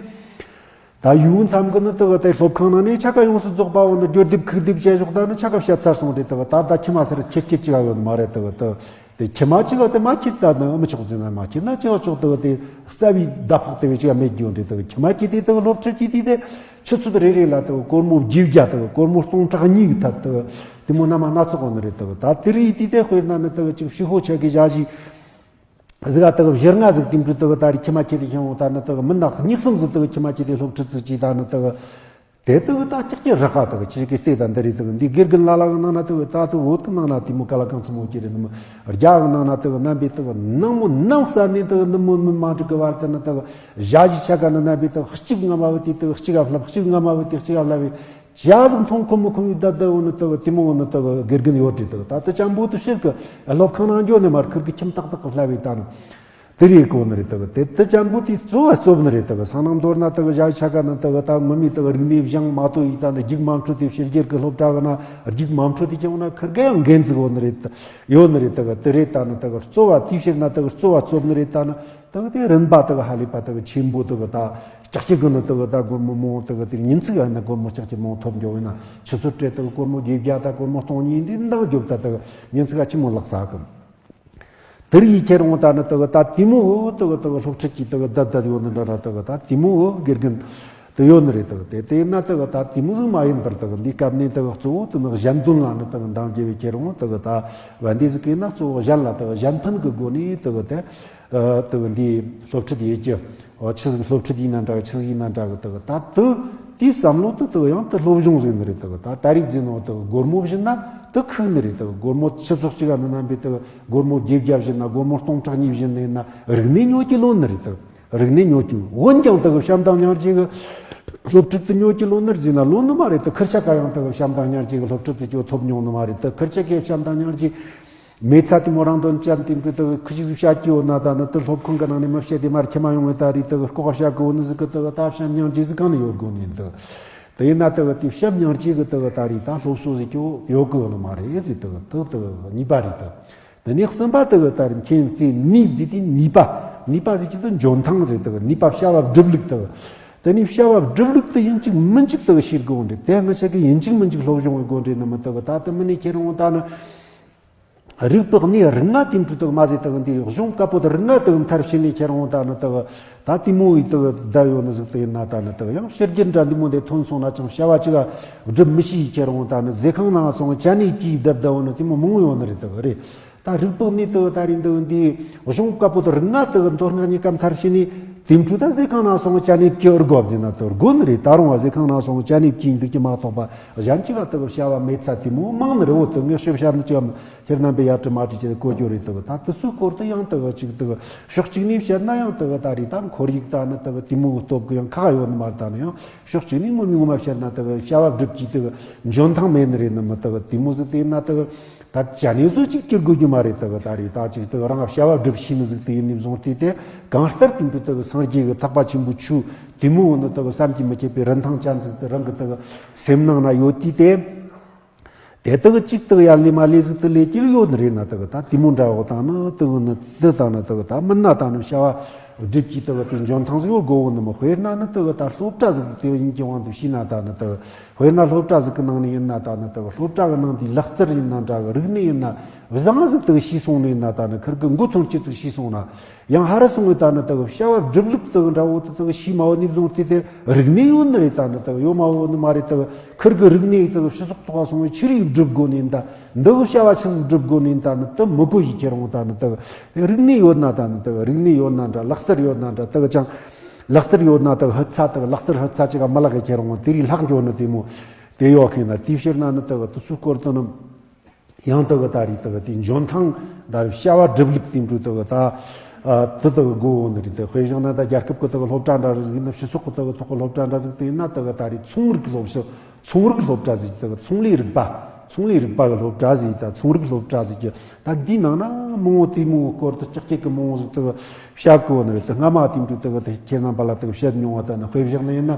ད་ཡུལ་མཚམས་ཀྱི་ནི་དག་དེ་སློབ་ཁང་ནང་ནས་ཆ་ག་ཡོངས་སུ་རྫོགས་པ་བོ་ནི་སྦྱོར་སྡེབ་ཁུག་སྡེབ་བྱས་ཞོག་ད་ནི་ཆ་ག་བཤད་ཚར་སོང་རེད། དག་ད་ལྟ་ཁྱི་མ་སར་ཁྱེད་ཁྱེད་ཅི་ག་ཡོད་མ་རེད། དག་དེ་དེ་ཁྱི་མ་ཅི་ག་དེ་མ་ཁྱེད་ད་ནི་མི་ཆོག་ཟེར་ན་མ་ཁྱེད་ན་ཅི་ག་ཆོག་དག་དེ་རྩ་བའི་ཟླ་ཕོགས་དེ་བས་ཅི་ག་མེད་རྒྱུ་རེད། དག་ཁྱི་མ་ཁྱེད་དེ་དག་སློབ་ཁྲིད་ཀྱི་དེ་དེ་ཆུ་ཚོད་རེ་རེ་ལ་དག་སྒོར་མོ་བརྒྱད་བརྒྱ་དག་སྒོར་མོ་སྟོང་ཕྲག་གཉིས་ཐད་དག་དེ་མོ་ན་མ་སྣ་ཚོགས་གོ་ནི་རེད། དག་ད་དེ་རིགས་དེ་དེ་དཔེར་ན་ནི་དག་ཅིག་ཕྱི་ཧོ་ཆ་གི་བཞག་ཞིག་ཟིག་ག་དག་བཞི་ལྔ་ཟིག་དེ་འདྲ་དག་ད་རེས་ཁྱི་མ་ཁྱེད་དེ་ཁྱེད་འོང་ད་ནི་དག་མི་ནག་གཉིས་གསུམ་ཟིག་དག་ཁྱི་མ་ཁྱེད་དེ་སློབ་ཁྲིད་ཟིག་ཅིག་ད་ནི་དག་དེ་དག་ད་ཀྱག་ཀྱག་རག་ག་དག་ཁྱེད་ཀྱི་ལྟས་ད་འདི་རེད། དག་འདི་དགེ་རྒན་ལ་ལ་གི་ནང་ན་དག་ད་དག་བོད་གི་ནང་ན་དེ་མོ་ག་ལ་གང་ཚ་མོ་ཁྱེད་རེད། ནི་མོ་རྒྱ་གི་ནང་ན་དག་རྣམ་པའི་དག་ནང་མོ་ནང་ས་ནས་དག་ནི་མོ་མི་མ་འགྲིག་གི་བར་དུ་ནི་དག་ཞ་ཞི་ཆ་ག་ནི་རྣམ་པའི་དག་གཅིག་ང་མ་བུ་དེ་དག་གཅིག་ག་ལབ་གཅིག་ང་མ་བུ་དེ་གཅིག་ག་ལབ་བས། ཇ་ཟིག་འཐུང་ཁོམ་མི་ཁོམ་ཡོད་ད་ད་འོ་ནི་དག་དེ་མོ་འོ་ནི་དག་དགེ་རྒན་ཡོད་རེད། དག་ད་དེ་ཅང་པོ་དུ་ཕྱིར་གི་སློབ་ཁང་ནང་འགྱོ་ནས་མར་ཁུར་གི་ཁྱིམ་ཏག་ཏག་གི་ལྷ་བའི་ད་ནི་དེ་རེད་གོ་ནི་རེད། དག་དེ་དེ་ཅང་པོ་དེ་གཙོ་བ་གཙོ་བོ་ནི་རེད། དག་སང་ནང་མདོར་ན་དག་ཞ་ཆ་ག་ནི་དག་ད་ངོ་མི་དག་རིག་གནས་བཞེངས་མ་ཐུབ་ཡིན་ད་ནི་རྒྱུགས་མ་འཕྲོད་དེ་ཕྱི་རྒྱལ་གི་སློབ་གྲྭ་གི་ན་རྒྱུགས་མ་འཕྲོད་དེ་ཁྱེད་འོ་ན་ཁུར་གི་ཡང་འགན་ཟིག་འོ་ནི་རེད། ཡོད་ནི་རེད། དག་དེ་རེད་ད་ནི་དག་གཙོ་བ་དེ་ཕྱིར་ན་དག་གཙོ་བ་གཙོ་བོ་ནི་རེད་ད་ནི། དག་དེ་རིམ་པ་དག་ཧ་ལས་པ་དག་ཆེན་པོ་དག་ད་ཀྱག་ཀྱག་གི་ནི་དག་ད་སྒོར་མོ་མང་དག་དེ་ཉིན་ཚིག་ཡ་ན་སྒོར་མོ་ཀྱག་ཀྱག་མང་ཐོབ་འགྱོ་ཡིན་ན་ཆུ་ཚོད་སྤྲད་དག་སྒོར་མོ་བརྒྱད་བརྒྱ་ད་སྒོར་མོ་སྟོང་གཉིས་འདི་འདང་རྒྱོབ་ད་དག་ཉིན་ཚིག་ཡ་ཆི་མོ་ལག་ས་གི་དེར་ཡི་ཁྱེར་འོང་ད་ནི་དག་ད་དེ་མོ་འོ་དག་དག་སློབ་ཁྲིད་ཀྱི་དག་ད་ད་ཡོད་ནི་འདྲ་ར་དག་ད་དེ་མོ་འོ་དགེ་རྒན་དུ་ཡོད་ནི་རེད། དག་དེ་དེ་ན་དག་ད་དེ་མོ་ཟིག་མ་ཡིན་པར་དག་འདི་སྐབས་ནས་དག་གཙོ་བོ་དུ་ནི་གཞན་དོན་ལ་ནི་དག་འདང་རྒྱབ་བའི་ཁྱེར་འོང་དག་ད་བན་དེ་ཟིག་གི་ན་གཙོ་བོ་གཞན་ལ་དག་གཞན་ཕན་གི་སྒོ་ནས་དག་དེ། ཨ་དེ་གི་འདི་སློབ་ཁྲིད་ཡེད་རྒྱུ། ཨོ་ཆི་ཟིག་སློབ་ཁྲིད་ཡིན་ན་འདྲ་གི་ཆི་ཟིག་ཡིན་ན་འདྲ་གི་དེ་གི་ད་དེ་དེའི་བསམ་བློ་དེ་དེ་གི་ཡང་དེ་སློབ་སྦྱོང་ཟིག་ནི་རེད། དེ་གི་ད་ད་རིག་ཟིན་ནོ་དེ་གི་སྒོར་མོ་བཞིན་ན་དེ་ཁུག་ནི་རེད། དེ་གི་སྒོར་མོ་ཆུ་ཚོད་གཅིག་ག་ནི་རྣམ་པའི་དེ་གི་སྒོར་མོ་བརྒྱད་བརྒྱ་བཞིན་ན་སྒོར་མོ་སྟོང་ཕྲག་གཉིས་བཞིན་ནི་ཡིན་ན་རིག་གནས་ཉོ་རྒྱུ་ལོན་ནི་རེད། དེ་གི་རིག་གནས་ཉོ་རྒྱུ་འོན་ཀྱང་དེ་གི་བྱམས་དང་སྙིང་རྗེ་གི་སློབ་ཁྲིད་དེ་ཉོ་རྒྱུ་ལོན་ནི་རེད་ཟེར་ན་ལོན་ནི་མ་རེད། དེ་ཁུར་ཆ་ག་ཡང་དེ་གི་བྱམས་དང་སྙིང་རྗེ་གི་སློབ་ཁྲིད་དེ་ཅིག་ཐོབ་མྱོང་ནི་མ་རེད། དེ་ཁུར་ཆ་གི་བྱམས་དང་སྙིང་རྗེ། མེད་ཚ་དེ་མོ་རང་དོན་ཅན་དེ་འདྲ་དག་ཁུ་ཞིག་བཤད་ཀྱི་ཡོད་ན་ད་ནི་དེ་སློབ་ཁང་གི་ནང་ནས་མི་བཤད་དེ་མར་ཁྱི་མ་ཡོང་བའི་ད་རེས་དག་ལྐོག་བཤད་གི་འོ་ནི་ཟིག་གི་དག་ད་བྱམས་སྙིང་རྗེ་ཟིག་གང་ནས་ཡོད་དགོ་ནི་འདུག་དེ་ཡིན་ན་དག་དེ་བྱམས་སྙིང་རྗེ་གི་དག་ད་རེས་ད་སློབ་གསོ་ཟིག་ཀྱང་ཡོད་གི་ཡོད་ནི་མ་རེད་ཟིག་དག་དག་དག་གཉིས་པ་རེད་དག་དེ་ནས་གསུམ་པ་དག་ད་རེས་མཁྱེན་བརྩེ་ནུས་ཟིག་དེ་ནུས་པ་ནུས་པ་ཟིག་ཅིག་དེ་འཇོན་ཐང་རེད། དག་ནུས་པ་བྱ་བ་སྒྲུབ་ལུགས་དག་དེ་ནས་བྱ་བ་སྒྲུབ་ལུགས་དེ་ཡིན་གཅིག་མིན་གཅིག་དག་ཤེས་དགོ་འདྲ། དེ་ང་ཆ་གི་ཡིན་གཅིག་མིན་གཅིག་སློབ་སྦྱོང་བྱེད་དགོ་འདྲ་ནི་མི་དག་ད་དེ་མི་ནས་ཁྱེར་འོང་ད་ནི། རིག་པའི་གནས་རིག་ལྔ་དེ་འདྲ་དག་མ་ཟད་དག་འདི་གཞུང་བཀའ་པོད་རིག་ལྔ་དག་མཐར་ཕྱིན་ནས་ཁྱེར་འོང་ད་ནི་དག་ད་དེ་མོ་ཡི་དག་བསྡད་ཡོད་ནི་ཟིག་དེ་ཡིན་ན་ད་ནི་དག་ཡང་ཕྱི་རྒྱལ་འདྲ་འདི་མོ་འདི་ཐོན་སོང་ན་ཅང་བྱ་བ་ཅིག་སྒྲུབ་མི་ཤེས་ཡི་ཁྱེར་འོང་ད་ནི་ཟས་ཁང་ནང་སོང་ཅ་ནེ་གིས་བསྡད་བསྡད་ཡོད་ནི་དེ་མོ་མང་ཡོད་ནི་རེད། དག་རེད། ད་རིག་པའི་གནས་དག་ད་རེད་འདི་འདི་གཞུང་བཀའ་པོད་རིག་ལྔ་དག་མདོ་སྔགས་གཉིས་ཀ་མཐར་ཕྱིན་ནས་དེ་འཕྲོ་ད་ཟས་ཁང་ནང་སོང་ཅ་ནེ་གིས་ཨར་དགོ་བ་ཟེར་ན་དག་དགོ་ནི་རེད། ད་རུང་བ་ཟས་ཁང་ནང་སོང་ཅ་ནེ་གིས་འདུག་གི་མ་གཏོགས་པ་གཞན་ཅིག་ག་དག་བྱ་བ་མེད་ཚ་དེ་མོ་མང་ནི་རེད། འོ་དེ་ངས་ཤོབ་བཤད་ནི་ཅིག་ཡང་ཁྱེད་རྣམ་པས་ཡར་དྲི་མ་དྲི་བྱས་གོ་རྒྱུ་རེད། དག་ད་དེ་ཚོའི་སྐོར་དུ་ཡང་དག་ཅིག་དག་ཕྱོགས་གཅིག་ནས་བཤད་ན་ཡང་དག་ད་རེད། ད་ཁོར་ཡུག་ད་ནི་དག་དེ་མོ་སྟོབས་གི་ཡང་ཁག་ཡོད་ནི་མ་རེད། ད་ནི་ཡང་ཕྱོགས་གཅིག་ནས་ངོ་མ་ངོ་མ་བཤད་ན་དག་བྱ་བ་སྒྲུབ་ཀྱི་དག་འཇོན་ཐང་མེད་ནི་རེད། ནི་མི་དག་དེ་མོ་ཟིག་དེ་ཡིན་ན་དག་ད་ཅ་ནེ་བཟོ་ཅིག་སྐྱུར་དགོས་རྒྱུ་མ་རེད། དག་ད་རེད། ད་ཅིག་དག་རང་བྱ་བ་སྒྲུབ་ཤེས་ནི་ཟིག་དེ་ཡིན་ནི་བཟུང་སྟེ་དེ་གང་ལྟར་དེ་འདྲ་དག་སངས་རྒྱས་ཀྱི་ཐེག་པ་ཆེན་པོའི་ཆོས་དེ་མོ་ནི་དག་བསམ་གྱིས་མི་ཁྱབ་པའི་རིན་ཐང་ཅན་ཟིག་དེ་རང་གི་དག་སེམས་ནང་ན་ཡོད་དུས་དེ། དེ་དག་གཅིག་དག་ཡར་ལས་མར་ལས་ཟིག་དེ་ལས་ཀྱི་ཡོད་ནི་རེད། ན་དག་ད་དེ་མོ་འདྲ་བོ་དང་ནི་དག་ནི་དེ་དང་ནི་དག་ད་མིན་ན་ད་ནི་བྱ་བ་སྒྲུབ་ཀྱི་དག་དེ་འཇོན་ཐང་ཟིག་ཡོད་དགོ་བོ་ནི་མི། དཔེར་ན་ནི་དག་ད་སློབ་གྲྭ་ཟིག་དེ་ཡིན་གྱི་དབང་དུ་བྱས་ན་ད་ནི་དག་དཔེར་ན་སློབ་གྲྭ་ཟིག་གི་ནང་ནས་ཡིན་ན་ད་ནི་དག་སློབ་གྲྭ་གི་ནང་དེའི་ལག་རྩལ་ཡིན་ན་འདྲ་གི་རིག་གནས་ཡིན་ན། བཟང་ཟིག་དག་ཤེས་སོང་ནས་ན། ད་ནི་ཁིར་གི་མགོ་ཐོན་སྐྱེ་ཚིག་ཤེས་སོང་ན། ཡང་ཧ་ར་སོང་བས་ད་ནི་དག་བྱ་བ་སྒྲུབ་ལུགས་དག་འདྲ་བོ་དེ་དག་ཤེས་མ་བོ་ནས་བཟུང་སྟེ་དེ་རིག་གནས་ཡོད་ནི་རེད། ད་ནི་དག་ཡོད་མ་བོ་ནི་མ་རེད། དག་ཁིར་གི་རིག་གནས་དག་སྤྱི་ཚོགས་ཐོག་སོང་བས་ཆི་རིགས་སྒྲུབ་དགོ་ནས་ད། འདི་གི་བྱ་བ་ཆི་ཟིག་སྒྲུབ་དགོ་ནས་ད་ནི་དེ་མི་གོ་ཡི། ཁྱེད་རང་ད་ནི་དག་རིག་གནས་ཡོད་ན། ད་ནི་དག་རིག་གནས་ཡོད་ན་འདྲ། ལག་རྩལ་ཡོད་ན་འདྲ། དག་ཅང་ལག་རྩལ་ཡོད་ན་དག་ཧུད་ཚ། དག་ལག་རྩལ་ཧུད་ཚ་ཅིག་ག་མི་ལག་གི་ཁྱེད་རང་དེ་རིགས་ལྷག་འགྱོ་ནི་དེ་མོ་དེ་ཡོད་གི་ན། དེའི་ཕྱིར་ན་ནི་དག་དེ་ཚོའི་སྐོར་དུ་ནི། ཡང་དག་ད་རེས་དག་དེ་འཇོན་ཐང་ད་རེས་བྱ་བ་སྒྲུབ་ལུགས་དེ་འདྲ་དག་ད་དེ་དག་དགོ་ནི་རེད། དེ་དཔེ་བཞག་ན་ད་རྒྱལ་ཁབ་ཀྱི་དག་སློབ་གྲྭ་འདྲ་རེ་ཟིག་ཡིན་ན། སྤྱི་ཚོགས་ཀྱི་དག་ཐོག་གི་སློབ་གྲྭ་འདྲ་ཟིག་དེ་ཡིན་ན། དག་ད་རེས་ཚོང་རིག་སློབ་གཞི། ཚོང་རིག་སློབ་གྲྭ་ཟིག་དག་ཚོང་ལས་རིག་པ། ཚོང་ལས་རིག་པ་གི་སློབ་གྲྭ་ཟིག་ད་ཚོང་རིག་སློབ་གྲྭ་ཟིག་གི་ད་འདིའི་ནང་ན་མང་བོ་དེ་མོ་སྐོར་དུ་ཀྱག་ཀྱག་གི་མང་བོ་ཟིག་དག་བཤད་དགོ་ནི་རེད། དེ་སྔ་མ་དེ་འདྲ་དག་དེ་ཁྱེད་རྣམ་པ་ལ་དག་བཤད་མྱོང་བ། ད་ནི་དཔེ་བཞག་ན་ཡིན་ན།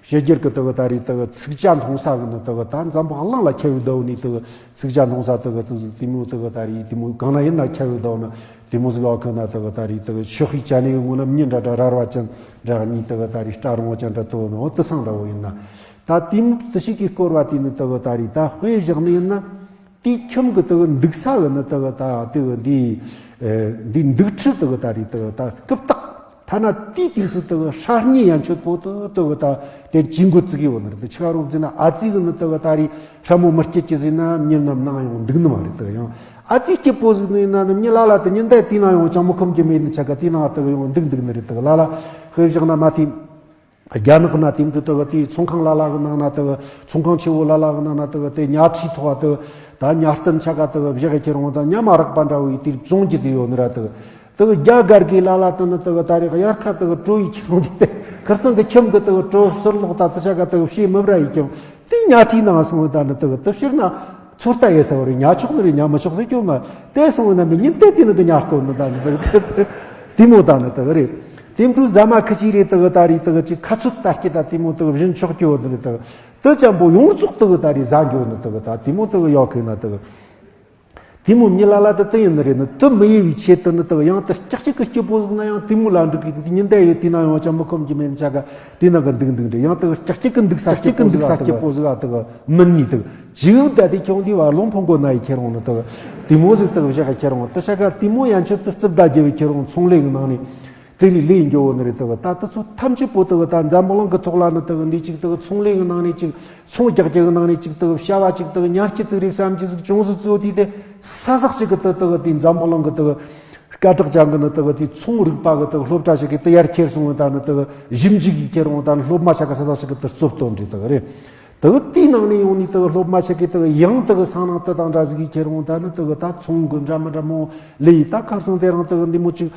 ཕྱི་རྒྱལ་གྱི་དག་ད་རེས་དག་ཚིག་ཇ་འཐུང་ས་གི་ནི་དག་ད་འཛམ་བུ་གླིང་ལ་ཁྱབ་པའི་ཟླ་བོ་ནས་དག་ཚིག་ཇ་འཐུང་ས་དག་དེ་ཟིག་དེ་མོ་དག་ད་རེས་དེ་མོ་གང་ན་ཡིན་ན་ཁྱབ་པའི་ཟླ་བོ་ནི་དེ་མོ་ཟིག་ཨ་ཁུ་ན་དག་ད་རེས་དག་ཆོག་ཤེས་ཅན་ནི་ངོ་ན་མྱི་འདྲ་འདྲ་ར་ར་བ་ཅན་འདྲ་གཉིས་དག་ད་རེས་སྐྲ་རིང་བོ་ཅན་འདྲ་དོ་ནི་འོ་དེ་སང་འདྲ་བོ་ཡིན་ན། ད་དེ་མོ་དེ་ཞིག་གི་སྐོར་བ་དེ་ནི་དག་ད་རེས་ད་དཔེ་བཞག་ནི་ཡིན་ན། དེའི་ཁྱིམ་གྱི་དག་འདུག་ས་གི་ནི་དག་ད་དེ་འདི་འདི་འདུག་ཁྲི་དག་ད་རེས་དག་ད་རྐུབ་སྟེགས། ཐ་ན་དེའི་དེང་དུ་དག་ཧྲ་ཉི་ཡན་ཆོད་པོ་དུ་དག་ད་དེ་ཇི་འགོ་བཙུགས་ཡོད་ནི་རེད། དེ་ཆི་ག་རོགས་བརྩིས་ན། ཨ་ཙི་གི་ནི་དག་ད་རེས་ཧྲ་མོ་མི་སྐྱིད་ཀྱི་ཟིན་ན་མྱི་རྣམས་ནང་ཡོང་འདུག་ནི་མ་རེད། དག་ཡང་ཨ་ཙི་སྐྱིད་པོ་ཟིག་ནི་ཡིན་ན་ནི་མྱི་ལ་ལ་དེ་ཉིན་དེ་དེའི་ནང་ཡོང་ཅང་མི་ཁོམ་གྱི་མེད་ནི་ཆ་ག་དེའི་ནང་དག་ཡོང་འདུག་འདུག་ནི་རེད། དག་ལ་ལ་དཔེ་བཞག་ན་མ་དེ། རྒྱ་ནག་ན་དེ་འདྲ་དག་དེའི་ཚོང་ཁང་ལ་ལ་གི་ནང་ན་དག་ཚོང་ཁང་ཆེ་བོ་ལ་ལ་གི་ནང་ན་དག་དེ་ཉལ་ཁྲིའི་ཐོག་དག་ད་ཉལ་སྟན་ཆ་ག་དག་བཞག་གི་ཁྱེར་འོང་དང་ཉ་མ་རག་པ་འདྲ་བོ་ཡི་དེར་བཙོང་གི་དེ་ཡོད་ནི་ར། དག་དག་རྒྱ་གར་གི་ལ་ལ་དེ་ནི་དག་ད་རེས་དབྱར་ཁ་དག་དྲོ་ཡི་ཁྱེར་འོང་དེ་དེ་ཁིར་སང་གི་ཁྱིམ་གི་དག་དྲོ་ཟུར་ལོག་ད་དེ་ཆ་ག་དག་བྱེད་མི་བྲ་ཡི་ཁྱེར་འོང་དེ་ཉལ་ཁྲིའི་ནང་སོང་ད་ནི་དག་དེ་ཕྱིར་ན། ཚོད་ལྟ་ཡེ་ས་བ་རེད། ཉ་ཆོག་ནི་རེད་ཉ་མི་ཆོག་ཟེར་རྒྱུ་མ། དེ་སོང་བ་ན་མི་ཉིན་དེ་དེ་ནི་དུ་ཉ་སྟོན་ནི་ད་ནི་དེ་དེ་མོ་ད་ནི་དག་རེད། དེ་འཕྲུལ་ཟ་མ་ཁི་ཅི་རེད་དག་ད་རེད་དག་ཅིག་ཁ་ཚོད་ལྟ་སྐྱེ་ད་དེ་མོ་དག་བཞིན་ཆོག་རྒྱུ་བོ་དེ་རེད་དག་དེ་ཅམ་པོ་ཡོངས་རྫོགས་དག་ད་རེད་ཟ་འགྱོ་ནི་དག་ད་དེ་མོ་དག་ཡོད་གི་ན་དག་དེ་མོ་མི་ལ་ལ་དུ་དུ་ཡིན་ནི་རེད་ནི་དུ་མི་ཡེ་བའི་ཆེད་དུ་ནི་དུ་ཡང་དུ་སྐྱག་གཅིག་གི་སྐྱིད་པོ་ཟིག་ན་ཡང་དེ་མོ་ལ་འགྲིག་གི་དུ་ཉིན་དེ་ཡོད་དེ་ན་ཡང་ཅང་མི་ཁོམ་གྱི་མེད་ནི་ཆ་ག་དེ་ན་གི་འདུག་འདུག་འདྲི་ཡང་དུ་སྐྱག་གཅིག་གི་འདུག་ས་སྐྱིད་པོ་ཟིག་ཨ་དུ་མི་ནི་དུ་ཇིའུ་ད་དེ་ཁྱོང་དེ་བ་ལོང་ཕོང་གོ་ན་ཡི་ཁྱེར་འོང་ནི་དུ་དེ་མོ་ཟིག་དུ་བཞག་གི་ཁྱེར་འོང་དུ་ཆ་ག་དེ་མོ་ཡན་ཆོད་དུ་རྩིབ་ད་རྒྱལ་བའི་ཁྱེར་འོང་ཚོང་ལས་གི་ནང་ནས། དེ་རིང་ལས་འགྱོ་བོ་ནི་རེད་དག་ད་དུ་ཚོ་ཐམས་ཅད་པོ་དག་ད་འཛམ་བུ་གླིང་གི་ཐོག་ལ་ནི་དག་འདི་གཅིག་དག་ཚོང་ལས་གི་ནང་ནས་གཅིག་ཚོང་རྒྱག་རྒྱག་གི་ནང་ནས་གཅིག་དག་བྱ་བ་གཅིག་དག་ཉར་སྐྱིད་ཙིག་རེད་བསམ་གྱི་ཟིག་ཅུང་ཟིག་གཙོ་དུས་དེ་ས་ཟག་ཅིག་གི་དག་དག་དེ་འཛམ་བུ་གླིང་གི་དག་སྐད་གྲགས་ཅན་གི་ནི་དག་དེ་ཚོང་རིག་པ་གི་དག་སློབ་གྲྭ་ཞིག་གི་དག་ཡར་ཁྱེར་སོང་བ་ད་ནི་དག་ཞིབ་འཇུག་གི་ཁྱེར་འོང་ད་ནི་སློབ་མ་ཆ་ག་ས་ཟག་ཅིག་གི་དག་རྩོད་དོན་རེད་དག་རེད། དག་དེའི་ནང་ནས་ཡོང་ནས་དག་སློབ་མ་ཆ་གི་དག་ཡང་དག་སང་ནང་དུ་དང་འདྲ་ཟིག་གི་ཁྱེར་འོང་ད་ནི་དག་ད་ཚོང་གི་འདྲ་མི་འདྲ་མོ་ལས་ཡི་ད་ཁ་སང་དེ་རང་དག་འདི་མོ་ཅིག་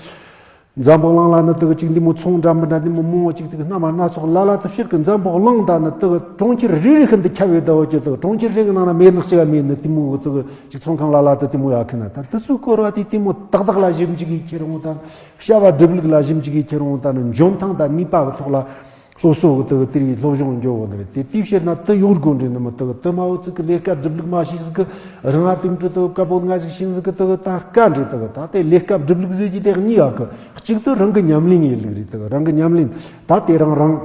འཛམ་བུ་གླིང་ལ་ནི་དག་ཅིག་འདི་མོ་ཚོང་འདྲ་མི་འདྲ་འདི་མོ་མང་བོ་ཅིག་དག་སྣ་མ་སྣ་ཚོགས་ལ་ལ་དུ་ཕྱིར་གི་འཛམ་བུ་གླིང་ད་ནི་དག་གྲོང་ཁྱེར་རེ་རེ་ཤིན་ཏུ་ཁྱབ་ཡོད་ད་བོ་ཅི་དག་གྲོང་ཁྱེར་རེ་གི་ནང་ན་མེད་ནག་ཅི་ག་མེད་ནི་དེ་མོ་དག་ཅིག་ཚོང་ཁང་ལ་ལ་དུ་དེ་མོ་ཡ་ཁི་ན་ད་དུ་ཚོའི་སྐོར་བ་དེ་དེ་མོ་ཏག་ཏག་ལ་ཞིབ་འཇུག་གི་ཁྱེར་འོང་ད་བྱ་བ་སྒྲུབ་ལུགས་ལ་ཞིབ་འཇུག་གི་ཁྱེར་འོང་ད་ནི་འཇོན་ཐང་ད་ནུས་པ་གི་ཐོག་ལ། སློབ་གསོ་གི་དག་དེ་རིགས་སློབ་སྦྱོང་འགྱོ་བོ་ནི་རེད། དེ་དེའི་ཕྱིར་ན་དུ་ཡོང་དགོ་འདྲེ་ནི་མི་དག་དུ་མ་བོ་ཚིག་གི་ལས་ཀ་སྒྲུབ་ལུགས་མ་ཤེས་ཟིག་གི་རང་ང་དེ་འཕྲོ་དུ་དཀའ་པོ་ང་ཟིག་ཤིང་ཟིག་གི་དག་ད་དཀའ་འདྲེ་དག་ད་དེ་ལས་ཀ་སྒྲུབ་ལུགས་ཟེར་གྱི་དེ་གཉིས་ཡག་གི་གཅིག་ཏུ་རང་གི་ཉམས་ལེན་ཡིན་ལུགས་རེད། དག་རང་གི་ཉམས་ལེན་ད་དེ་རང་རང་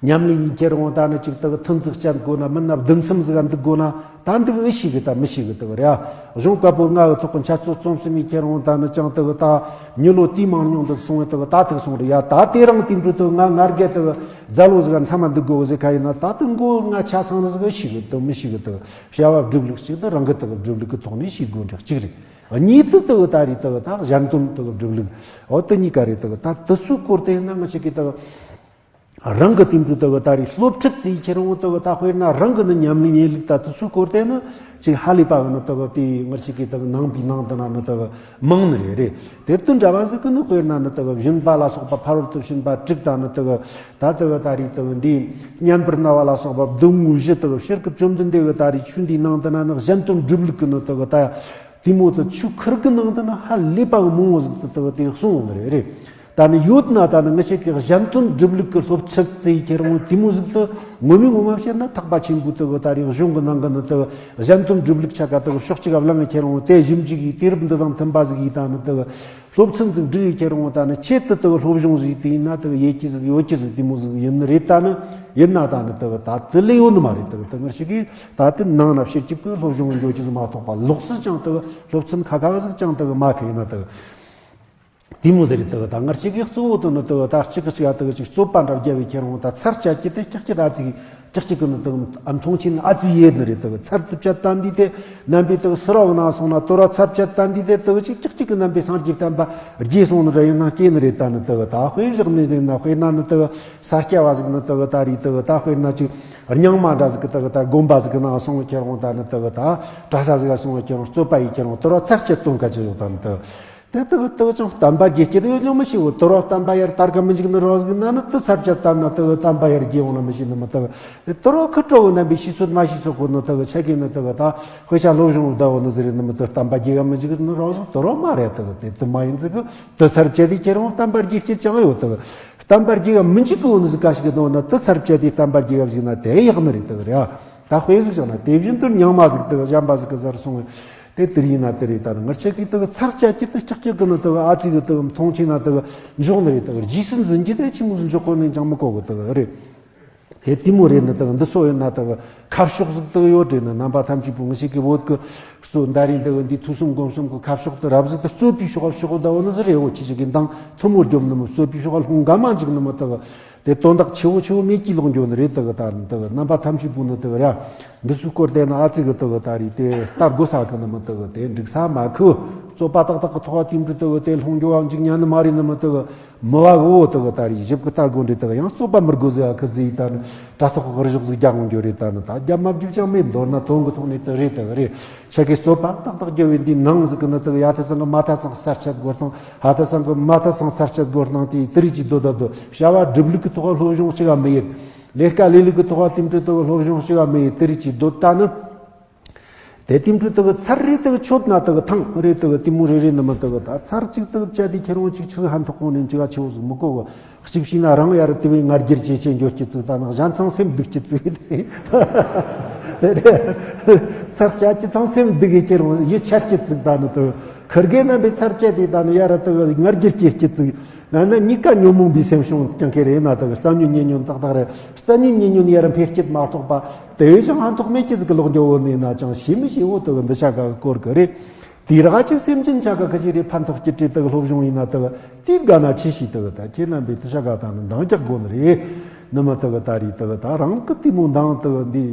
ཉམས་ལེན་ཡིན་ཁྱེར་འོང་ད་ནི་གཅིག་དག་ཐུན་ཟིག་བསྐྱལ་དགོ་ན་མིན་ན་བདུན་གསུམ་ཟིག་ག་འདུག་དགོ་ན། ད་འདུག་ཨེ་ཤེས་གི་ད་མི་ཤེས་གི་དག་རེད་ཨ། གཞུང་བཀའ་པོད་ལྔ་གི་ཐོག་གི་འཆད་རྩོད་རྩོམ་གསུམ་ཡིན་ཁྱེར་འོང་ད་ནི་ཅང་དག་ད་མྱི་ལོ་དུས་མང་ཉུང་དུ་སོང་བའི་དག་ད་ཐུག་སོང་རེད་ཡ། ད་དེ་རང་དེ་འཕྲོ་དུ་ང་ང་རྒྱལ་དག་རྫ་ལོ་ཟིག་མཚམས་མ་འདུག་དགོ་ཟེར་ཁ་ཡིན་ན་ད་དུ་མགོ་ང་ཆ་སང་ཟིག་ཨེ་ཤེས་གི་དག་མི་ཤེས་གི་དག་བྱ་བ་སྒྲུབ་ལུགས་གཅིག་ཏུ་རང་གི་དག་སྒྲུབ་ལུགས་གི་ཐོག་ནས་ཤེས་དགོ་འདྲ་གཅིག་རེད། གཉིས་དུ་དག་ད་རེད་དག་ད་གཞན་དོན་དག་སྒྲུབ་ལུགས་འོ་དུ་གཉིས་ཀ་རེད། དག་ད་དུ་སུའི་སྐོར་དེ་ཡིན་ན་ང་ཆ་གི་དག་རང་གི་དེ་འདྲ་དག་ད་རེས་སློབ་ཁྲིད་ཟེར་ཁྱེར་འོང་དག་ད་དཔེར་ན་རང་གི་ནི་ཉམས་ལེན་ཡིན་ལུགས་ད་དུ་སུའི་སྐོར་དེ་ནི་ཅིག་ཧ་ལས་པ་གི་ནི་དག་དེ་ངར་ཞིག་གི་དག་ནང་པའི་ནང་དུ་ན་ནི་དག་མང་ནི་རེད་རེད། དེ་དུ་འདྲ་བ་ཟིག་གི་ནི་དཔེར་ན་ནི་དག་སྦྱིན་པ་ལ་སོགས་པ་ཕ་རོལ་ཏུ་ཕྱིན་པ་དྲུག་ད་ནི་དག་ད་དག་ད་རེས་དག་འདི་བསྙེན་པར་གནས་པ་ལ་སོགས་པ་བདུན་བཞི་དག་ཕྱིར་གི་བཅོམ་ལྡན་འདས་གི་ད་རེས་ཆོས་འདིའི་ནང་དུ་ན་ནི་གཞན་དོན་སྒྲུབ་ལུགས་གི་ནི་དག་ད་དེ་མོ་དུ་ཆོས་ཁུར་གི་ནང་དུ་ན་ཧ་ལས་པ་གི་མང་བོ་ཟིག་དུ་དག་དེ་གསུངས་ཡོད་ནི་རེད་རེད། ད་ནི་ཡོད་ན་ད་ནི་ངི་ཆ་གི་གཞན་དོན་སྒྲུབ་ལུགས་ཀྱི་སློབ་ཚན་བརྩི་ཡི་ཁྱེར་འོང་དེ་མོ་ཟིག་ཏུ་ངོ་མའི་ངོ་མ་བཤད་ན་ཐག་པ་ཆེན་པོ་དུ་གི་ད་རེས་གཞུང་གི་ནང་གི་ནི་དུ་གཞན་དོན་སྒྲུབ་ལུགས་ཆ་ག་དུ་གི་ཕྱོགས་གཅིག་ག་བླངས་ཡི་ཁྱེར་འོང་དེ་ཞིབ་འཇུག་གི་དུས་རབས་འདི་དང་མཐུན་པ་ཟིག་ཡིན། ད་ནི་དུ་གི་སློབ་ཚན་ཟིག་འབྲི་ཡི་ཁྱེར་འོང་ད་ནི་ཆེད་དུ་དུ་གི་སློབ་སྦྱོང་ཟིག་དེ་ཡིན་ན་དུ་གི་ཡེད་རྒྱུ་ཟིག་ཡོད་རྒྱུ་ཟིག་དེ་མོ་ཟིག་ཡིན་ནི་རེད། ད་ནི་ཡིན་ན་ད་ནི་དུ་གི་ད་དུ་ལས་ཡོད་ནི་མ་རེད། དུ་གི་དུ་ངར་ཞིག་གིས་ད་དུ་ནང་ན་ཕྱིར་སྐྱིབས་གི་སློབ་སྦྱོང་འགྱོ་རྒྱུ་ཟིག་མ་གཏོགས་པ་ལོགས་སུ་ཅང་དུ་གི་སློབ་ཚན་ཁ་ཁ་ཟིག་ཅང་དུ་གི་མ་ཁེ་ཡིན་ན་དུ་གི་དེ་མོ་ཟེར་རེད། དེ་གི་ད་ངར་ཅིག་གི་གཙོ་བོ་དུ་ནི་དེ་གི་ད་གཅིག་གི་གཅིག་ཡ་དེ་གི་ཅིག་རྩོད་པ་འདྲ་བརྒྱབ་པའི་ཁྱེར་འོང་ད་ཚར་བཅད་ཀྱི་དེ་ཀྱག་ཀྱི་ད་ཅིག་ཀྱག་ཀྱི་གི་ནི་དེ་གི་ཨ་མཐོང་ཆེན་ཨ་ཙི་ཡེད་ནི་རེད། དེ་གི་ཚར་ཙི་བཅད་ད་འདི་དེ་རྣམ་པའི་དེ་གི་སུ་རོག་ན་སོང་ན་དོ་ར་ཚར་བཅད་ད་འདི་དེ་དེ་གི་ཅིག་ཀྱག་ཀྱི་གི་རྣམ་པའི་སངས་རྒྱས་བསྟན་པ་རྒྱས་སོང་ནི་རེད། ཡིན་ན་སྐྱེ་ནི་རེད། ད་ནི་དེ་གི་ད་དཔེ་བཞག་ནི་ཟེར་ན་དཔེར་ན་ནི་དེ་གི་ས་སྐྱ་བ་ཟིག་ནི་དེ་གི་ད་རེད། དེ་གི་ད་དཔེར་ན་ཅིག་རྙིང་མ་འདྲ་ཟིག་གི་དེ་གི་ད་དགོན་པ་ཟིག་གི་ནང་སོང་བའི་ཁྱེར་འོང་ད་ནི་དེ་གི་ད་གྲྭ་ས་ཟིག་ག་སོང་བའི་ཁྱེར་འོང་རྩོད་པ་ཡི་ཁྱེར་འོང་དོ་ར་ཚར་བཅད་དོན་ག་ཅི་ཡོད། ད་ནི་དེ་གི་དེ་དག་དག་ཅང་བསྟན་པ་རྒྱས་ཀྱི་དེ་ཡོད་ཀྱང་མི་ཤེས་བོ། དོ་ར་བསྟན་པ་ཡར་དར་ག་མི་འཇུག་ནི་རོགས་ཟིག་ན་ནི་དེ་ཚར་བཅད་བཏང་ན་དེ་གི་བསྟན་པ་ཡར་རྒྱས་འོང་ན་མི་ཤེས་ནི་མི་དེ་གི་དོ་ར་ཁུ་དྲོ་བོ་རྣམ་པའི་ཤེས་ཚོད་མ་ཤེས་ཚོད་གོ་ནི་དེ་གི་ཆ་གི་ནི་དེ་གི་ད་དཔེ་ཆ་སློབ་སྦྱོང་བདའ་བོ་ནི་ཟེར་ནི་མི་དེ་བསྟན་པ་རྒྱས་ག་མི་འཇུག་ནི་རོགས་ཟིག་དོ་ར་མ་རེད། དེ་གི་དེ་དེ་མ་ཡིན་ཟིག་གི་དེ་ཚར་བཅད་དེ་ཁྱེར་འོང་བསྟན་པ་རྒྱས་ཀྱི་ཅང་ཡོད། དེ་གི་བསྟན་པ་རྒྱས་ག་མི་འཇུག་གི་བོ་ནི་ཟིག་ག་ཞིག་གི་དོ་ན་དེ་ཚར་བཅད་དེ་བསྟན་པ་རྒྱས་ག་ཞིག་ན་དེ་ཡག་ནི་རེད། དེ་གི་རེད། ད་དཔེ་ཟིག་བཞག་ན་དེ་བཞིན་དུ་རྙིང་མ་ཟིག་དེ་གི་གཞན་པ་ཟིག་གི་ཟེར་སོང་བས། དེ་དེ་རིགས་ཡིན་ན་དེ་རེད། ད་ནི་ངར་ཆ་གི་དེ་གི་ཚར་བཅད་ཀྱི་དེ་ཀྱག་ཀྱག་གི་ནི་དེ་གི་ཨ་ཙི་གི་དེ་གི་མཐོང་ཆེན་ན་དེ་གི་འཇོག་ནི་རེད། དེ་གི་རྗེས་སུ་འཛིན་རྒྱུ་དེ་ཆི་མོ་ཟིག་འཇོག་གོ་ནི་ཅང་མི་གོ་གི་དེ་གི་རེད། དེ་དེ་མོ་རེད། ནི་དེ་གི་འདི་ཚོ་ཡིན་ན་དེ་གི་ཁ་ཕྱོགས་ཟིག་དེ་གི་ཡོད་རེད། ནི་རྣམ་པ་ཐམས་ཅད་པོ་ངི་ཞིག་གི་བོད་གི་གཙོ་ཟླ་རིང་དེ་གི་འདི་ཐོས་བསམ་སྒོམ་གསུམ་གི་ཁ་ཕྱོགས་དེ་རབ་ཟིག་དེ་རྩོད་པའི་ཕྱོགས་ཕྱོགས་ཟླ་བོ་ནི་ཟིག་རེད། འོ་ཁྱི་ཞིག་གི་མདང་ཐུ་མོ་རྒྱོབ་ནི་མོ་རྩོད་པའི་ཕྱོགས་ལྷུང་ག་མ་འཇུག་ནི་མོ་དེ་གི་དེ་དོན་དག་ཆེ་བོ་ཆེ་བོ་མེད་ཀྱི་ལོག་འགྱོ་ནི་རེད། དེ་གི་ད་དེ་གི་རྣམ་པ་ཐམས་ཅད་པོ་ནི་དེ་གི་ར་འདི་ཚོའི་སྐོར་དེ་ནི་ཨ་ཙི་གི་དེ་གི་ད་རེད། དེ་ལྟ་དགོས་ས་གི་ནི་མི་དེ་གི་དེ་འགྲིག་ས་མ་ཁུ་རྩོད་པ་ཏག་ཏག་གི་ཐོག་དེ་འདྲ་དེ་གི་དེ་ལྷུང་འགྱོ་བ་འཇིག་ཉན་ནི་མ་རེད། ནི་མི་དེ་གི་མི་བ་གི་བོ་དེ་གི་ད་རེད། ཞིབ་གི་ལྟ་དགོས་འདྲི་དེ་གི་ཡང་རྩོད་པ་མི་དགོས་ཟེར་བ་ཁི་ཟིག་ད་ནི་དྲ་ཐོག་གི་རི་ཞོག་ཟིག་རྒྱག་འོང་འགྱོ་རེད། ད་ནི་ད་རྒྱབ་མ་བརྒྱབ་ཅང་མེད། མདོར་ན་དོན་གི་ཐོག་ནས་དེ་རེད། དེ་གི་རེད། ཆ་གི་རྩོད་པ་ཏག་ཏག་རྒྱབ་བའི་འདི་ནང་ཟིག་གི་ནི་དེ་གི་ཡ་ཐ་ཚང་གི་མ་ཐ་ཚང་གསར་ཆད་དགོས་དང་ཧ་ཐ་ཚང་གི་མ་ཐ་ཚང་གསར་ཆད་དགོས་དང་དེ་དེ་རིགས་ཀྱི་དོ་ད་དོ་བྱ་བ་སྒྲུབ་ལུགས་ཀྱི་ཐོག་སློབ་སྦྱོང་གཅིག་ག་མི་ཡེད། ལས་ཀ་ལས་ལུགས་ཀྱི་ཐོག་དེ་འདྲ་དེ་གི་སློབ་སྦྱོང་གཅིག་ག་མི་ཡེད། དེ་རིགས་ཀྱི་དོ་ད་ནི། དེ་དེ་འདྲ་དེ་གི་ཚར་རེ་དེ་གི་ཆོད་ན་དེ་གི་ཐང་རེ་དེ་གི་དེ་མོ་རེ་རེ་ནི་མི་དེ་གི་ད་ཚར་གཅིག་དེ་གི་བཅད་དེ་ཁྱེར་འོང་གཅིག་ཆུ་ཧན་ཐོག་གོང་ནས་འཇིག་ག་ཆེ་བོ་ཟིག་མི་གོ་གི། གཅིག་བྱས་ན་རང་ཡར་དེ་བས་ང་རྒྱལ་ཇེ་ཆེ་འགྱོ་སྐྱིད་ཙིག་ད་ནི་གཞན་ཚང་སེམས་སྡུག་སྐྱིད་ཙིག་དེ་རེད། ཚར་བཅད་ཀྱི་ཚང་སེམས་སྡུག་གི་ཁྱེར་འོང་ཡིད་ཆད་སྐྱིད་ཙིག་ད་ནི་དེ་ཁིར་གེ་རྣམ་པའི་ཚར་བཅད་དེ་ད་ནི་ཡར་དེ་གི་ང་རྒྱལ་སྐྱེ་སྐྱིད་ཙིག་ང་ན་གཉིས་ཀ་ཉོན་མོངས་པའི་སེམས་བྱུང་ཀྱང་ཁེ་རེད་ན་དེ་གི་རྩ་ཉོན་ཉེ་ཉོན་ཏག་ཏག་རེད། རྩ་ཉོན་ཉེ་ཉོན་ཡར་འཕེལ་སྐྱིད་མ་གཏོགས་པ་དེ་བས་ཀྱང་ཕན་ཐོགས་མེད་ཀྱི་ཟིག་གི་ལོག་འགྱོ་བོ་ནི་ན་ཅང་ཤེས་མི་ཤེས་བོ་དེ་གི་འདི་ཆ་ག་གི་སྐོར་གི་རེད། དེ་རག་ཅིག་སེམས་ཅན་ཆ་ག་ཁ་ཅིག་རེད་ཕན་ཐོགས་ཀྱི་བྲིས་དེ་གི་སློབ་སྦྱོང་ཡིན་ན་དེ་གི་དེ་དགའ་ན་ཆེ་ཤི་དེ་གི་ད་ཁྱེད་རྣམ་པས་དེ་ཆ་ག་ད་ནི་འདང་རྒྱག་དགོས་ནི་རེད། ནི་མི་དེ་གི་ད་རེད་དེ་གི་ད་རང་གི་དེ་མོ་འདང་དེ་གི་འདི་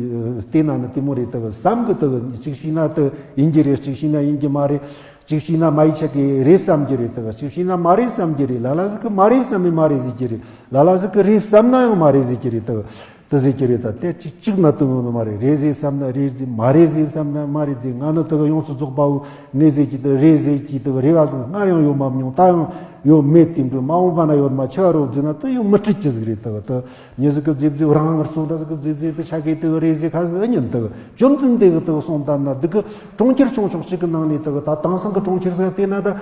བལྟས་ན་ནི་དེ་མོ་རེད། དེ་གི་བསམ་གི་དེ་གི་གཅིག་བྱས་ན་དེ་ཡིན་གྱི་རེད། གཅིག་བྱས་ན་ཡིན་གྱི་མ་རེད། གཅིག་བྱས་ན་མ་ཡི་ཆ་གི་རེད་བསམ་གྱི་རེད། དེ་གི་གཅིག་བྱས་ན་མ་རེད་བསམ་གྱི་རེད། ལ་ལ་ཟིག་གི་མ་རེད་བསམ་ནས་མ་རེད་ཟེར་གྱི་རེད། ལ་ལ་ཟིག་གི་རེད་བསམ་ན་ཡང་མ་རེད་ཟེར་གྱི་རེད། དེ་གི་དེ་ཟེར་གྱི་རེད། ད་དེ་གཅིག་གཅིག་ན་དུ་ཡོང་ནི་མ་རེད། རེད་ཟེར་བསམ་ན་རེད་ཟེར། མ་རེད་ཟེར་བསམ་ན་མ་རེད་ཟེར། ང་ནི་དེ་གི་ཡོངས་སུ་རྫོགས་པ་བོ་ངས་ཟེར་གྱི་དེ་རེད་ཟེར་གྱི་དེ་གི་རེ་བ་ཟིག་སྔར་ཡང་ཡོད་མ་མྱོང་། ད་ཡང་ཡོད་མེད་དེ་འདྲ་མ་འོངས་པ་ན་ཡོད་མ་ཆ་རོ་བརྫི་ན་དེ་ཡང་མི་སྲིད་ཀྱི་ཟིག་རེད། དེ་གི་དེ་མྱི་ཟིག་གི་རྫིབ་རྫིབ་རང་ངར་སོ་འདྲ་ཟིག་གི་རྫིབ་རྫིབ་དེ་ཆ་གི་དེ་གི་རེད་ཟེར་ཁ་ཟིག་ཨེ་ཉན། དེ་གི་བཅོམ་ལྡན་འདས་གི་དེ་གི་གསུང་ལྟར་ན་དེ་གི་གྲོང་ཁྱེར་ཆུང་ཆུང་གཅིག་གི་ནང་ནས་དེ་གི་ད་དེང་སང་གི་གྲོང་ཁྱེར་ཟིག་བལྟས་ན་ད།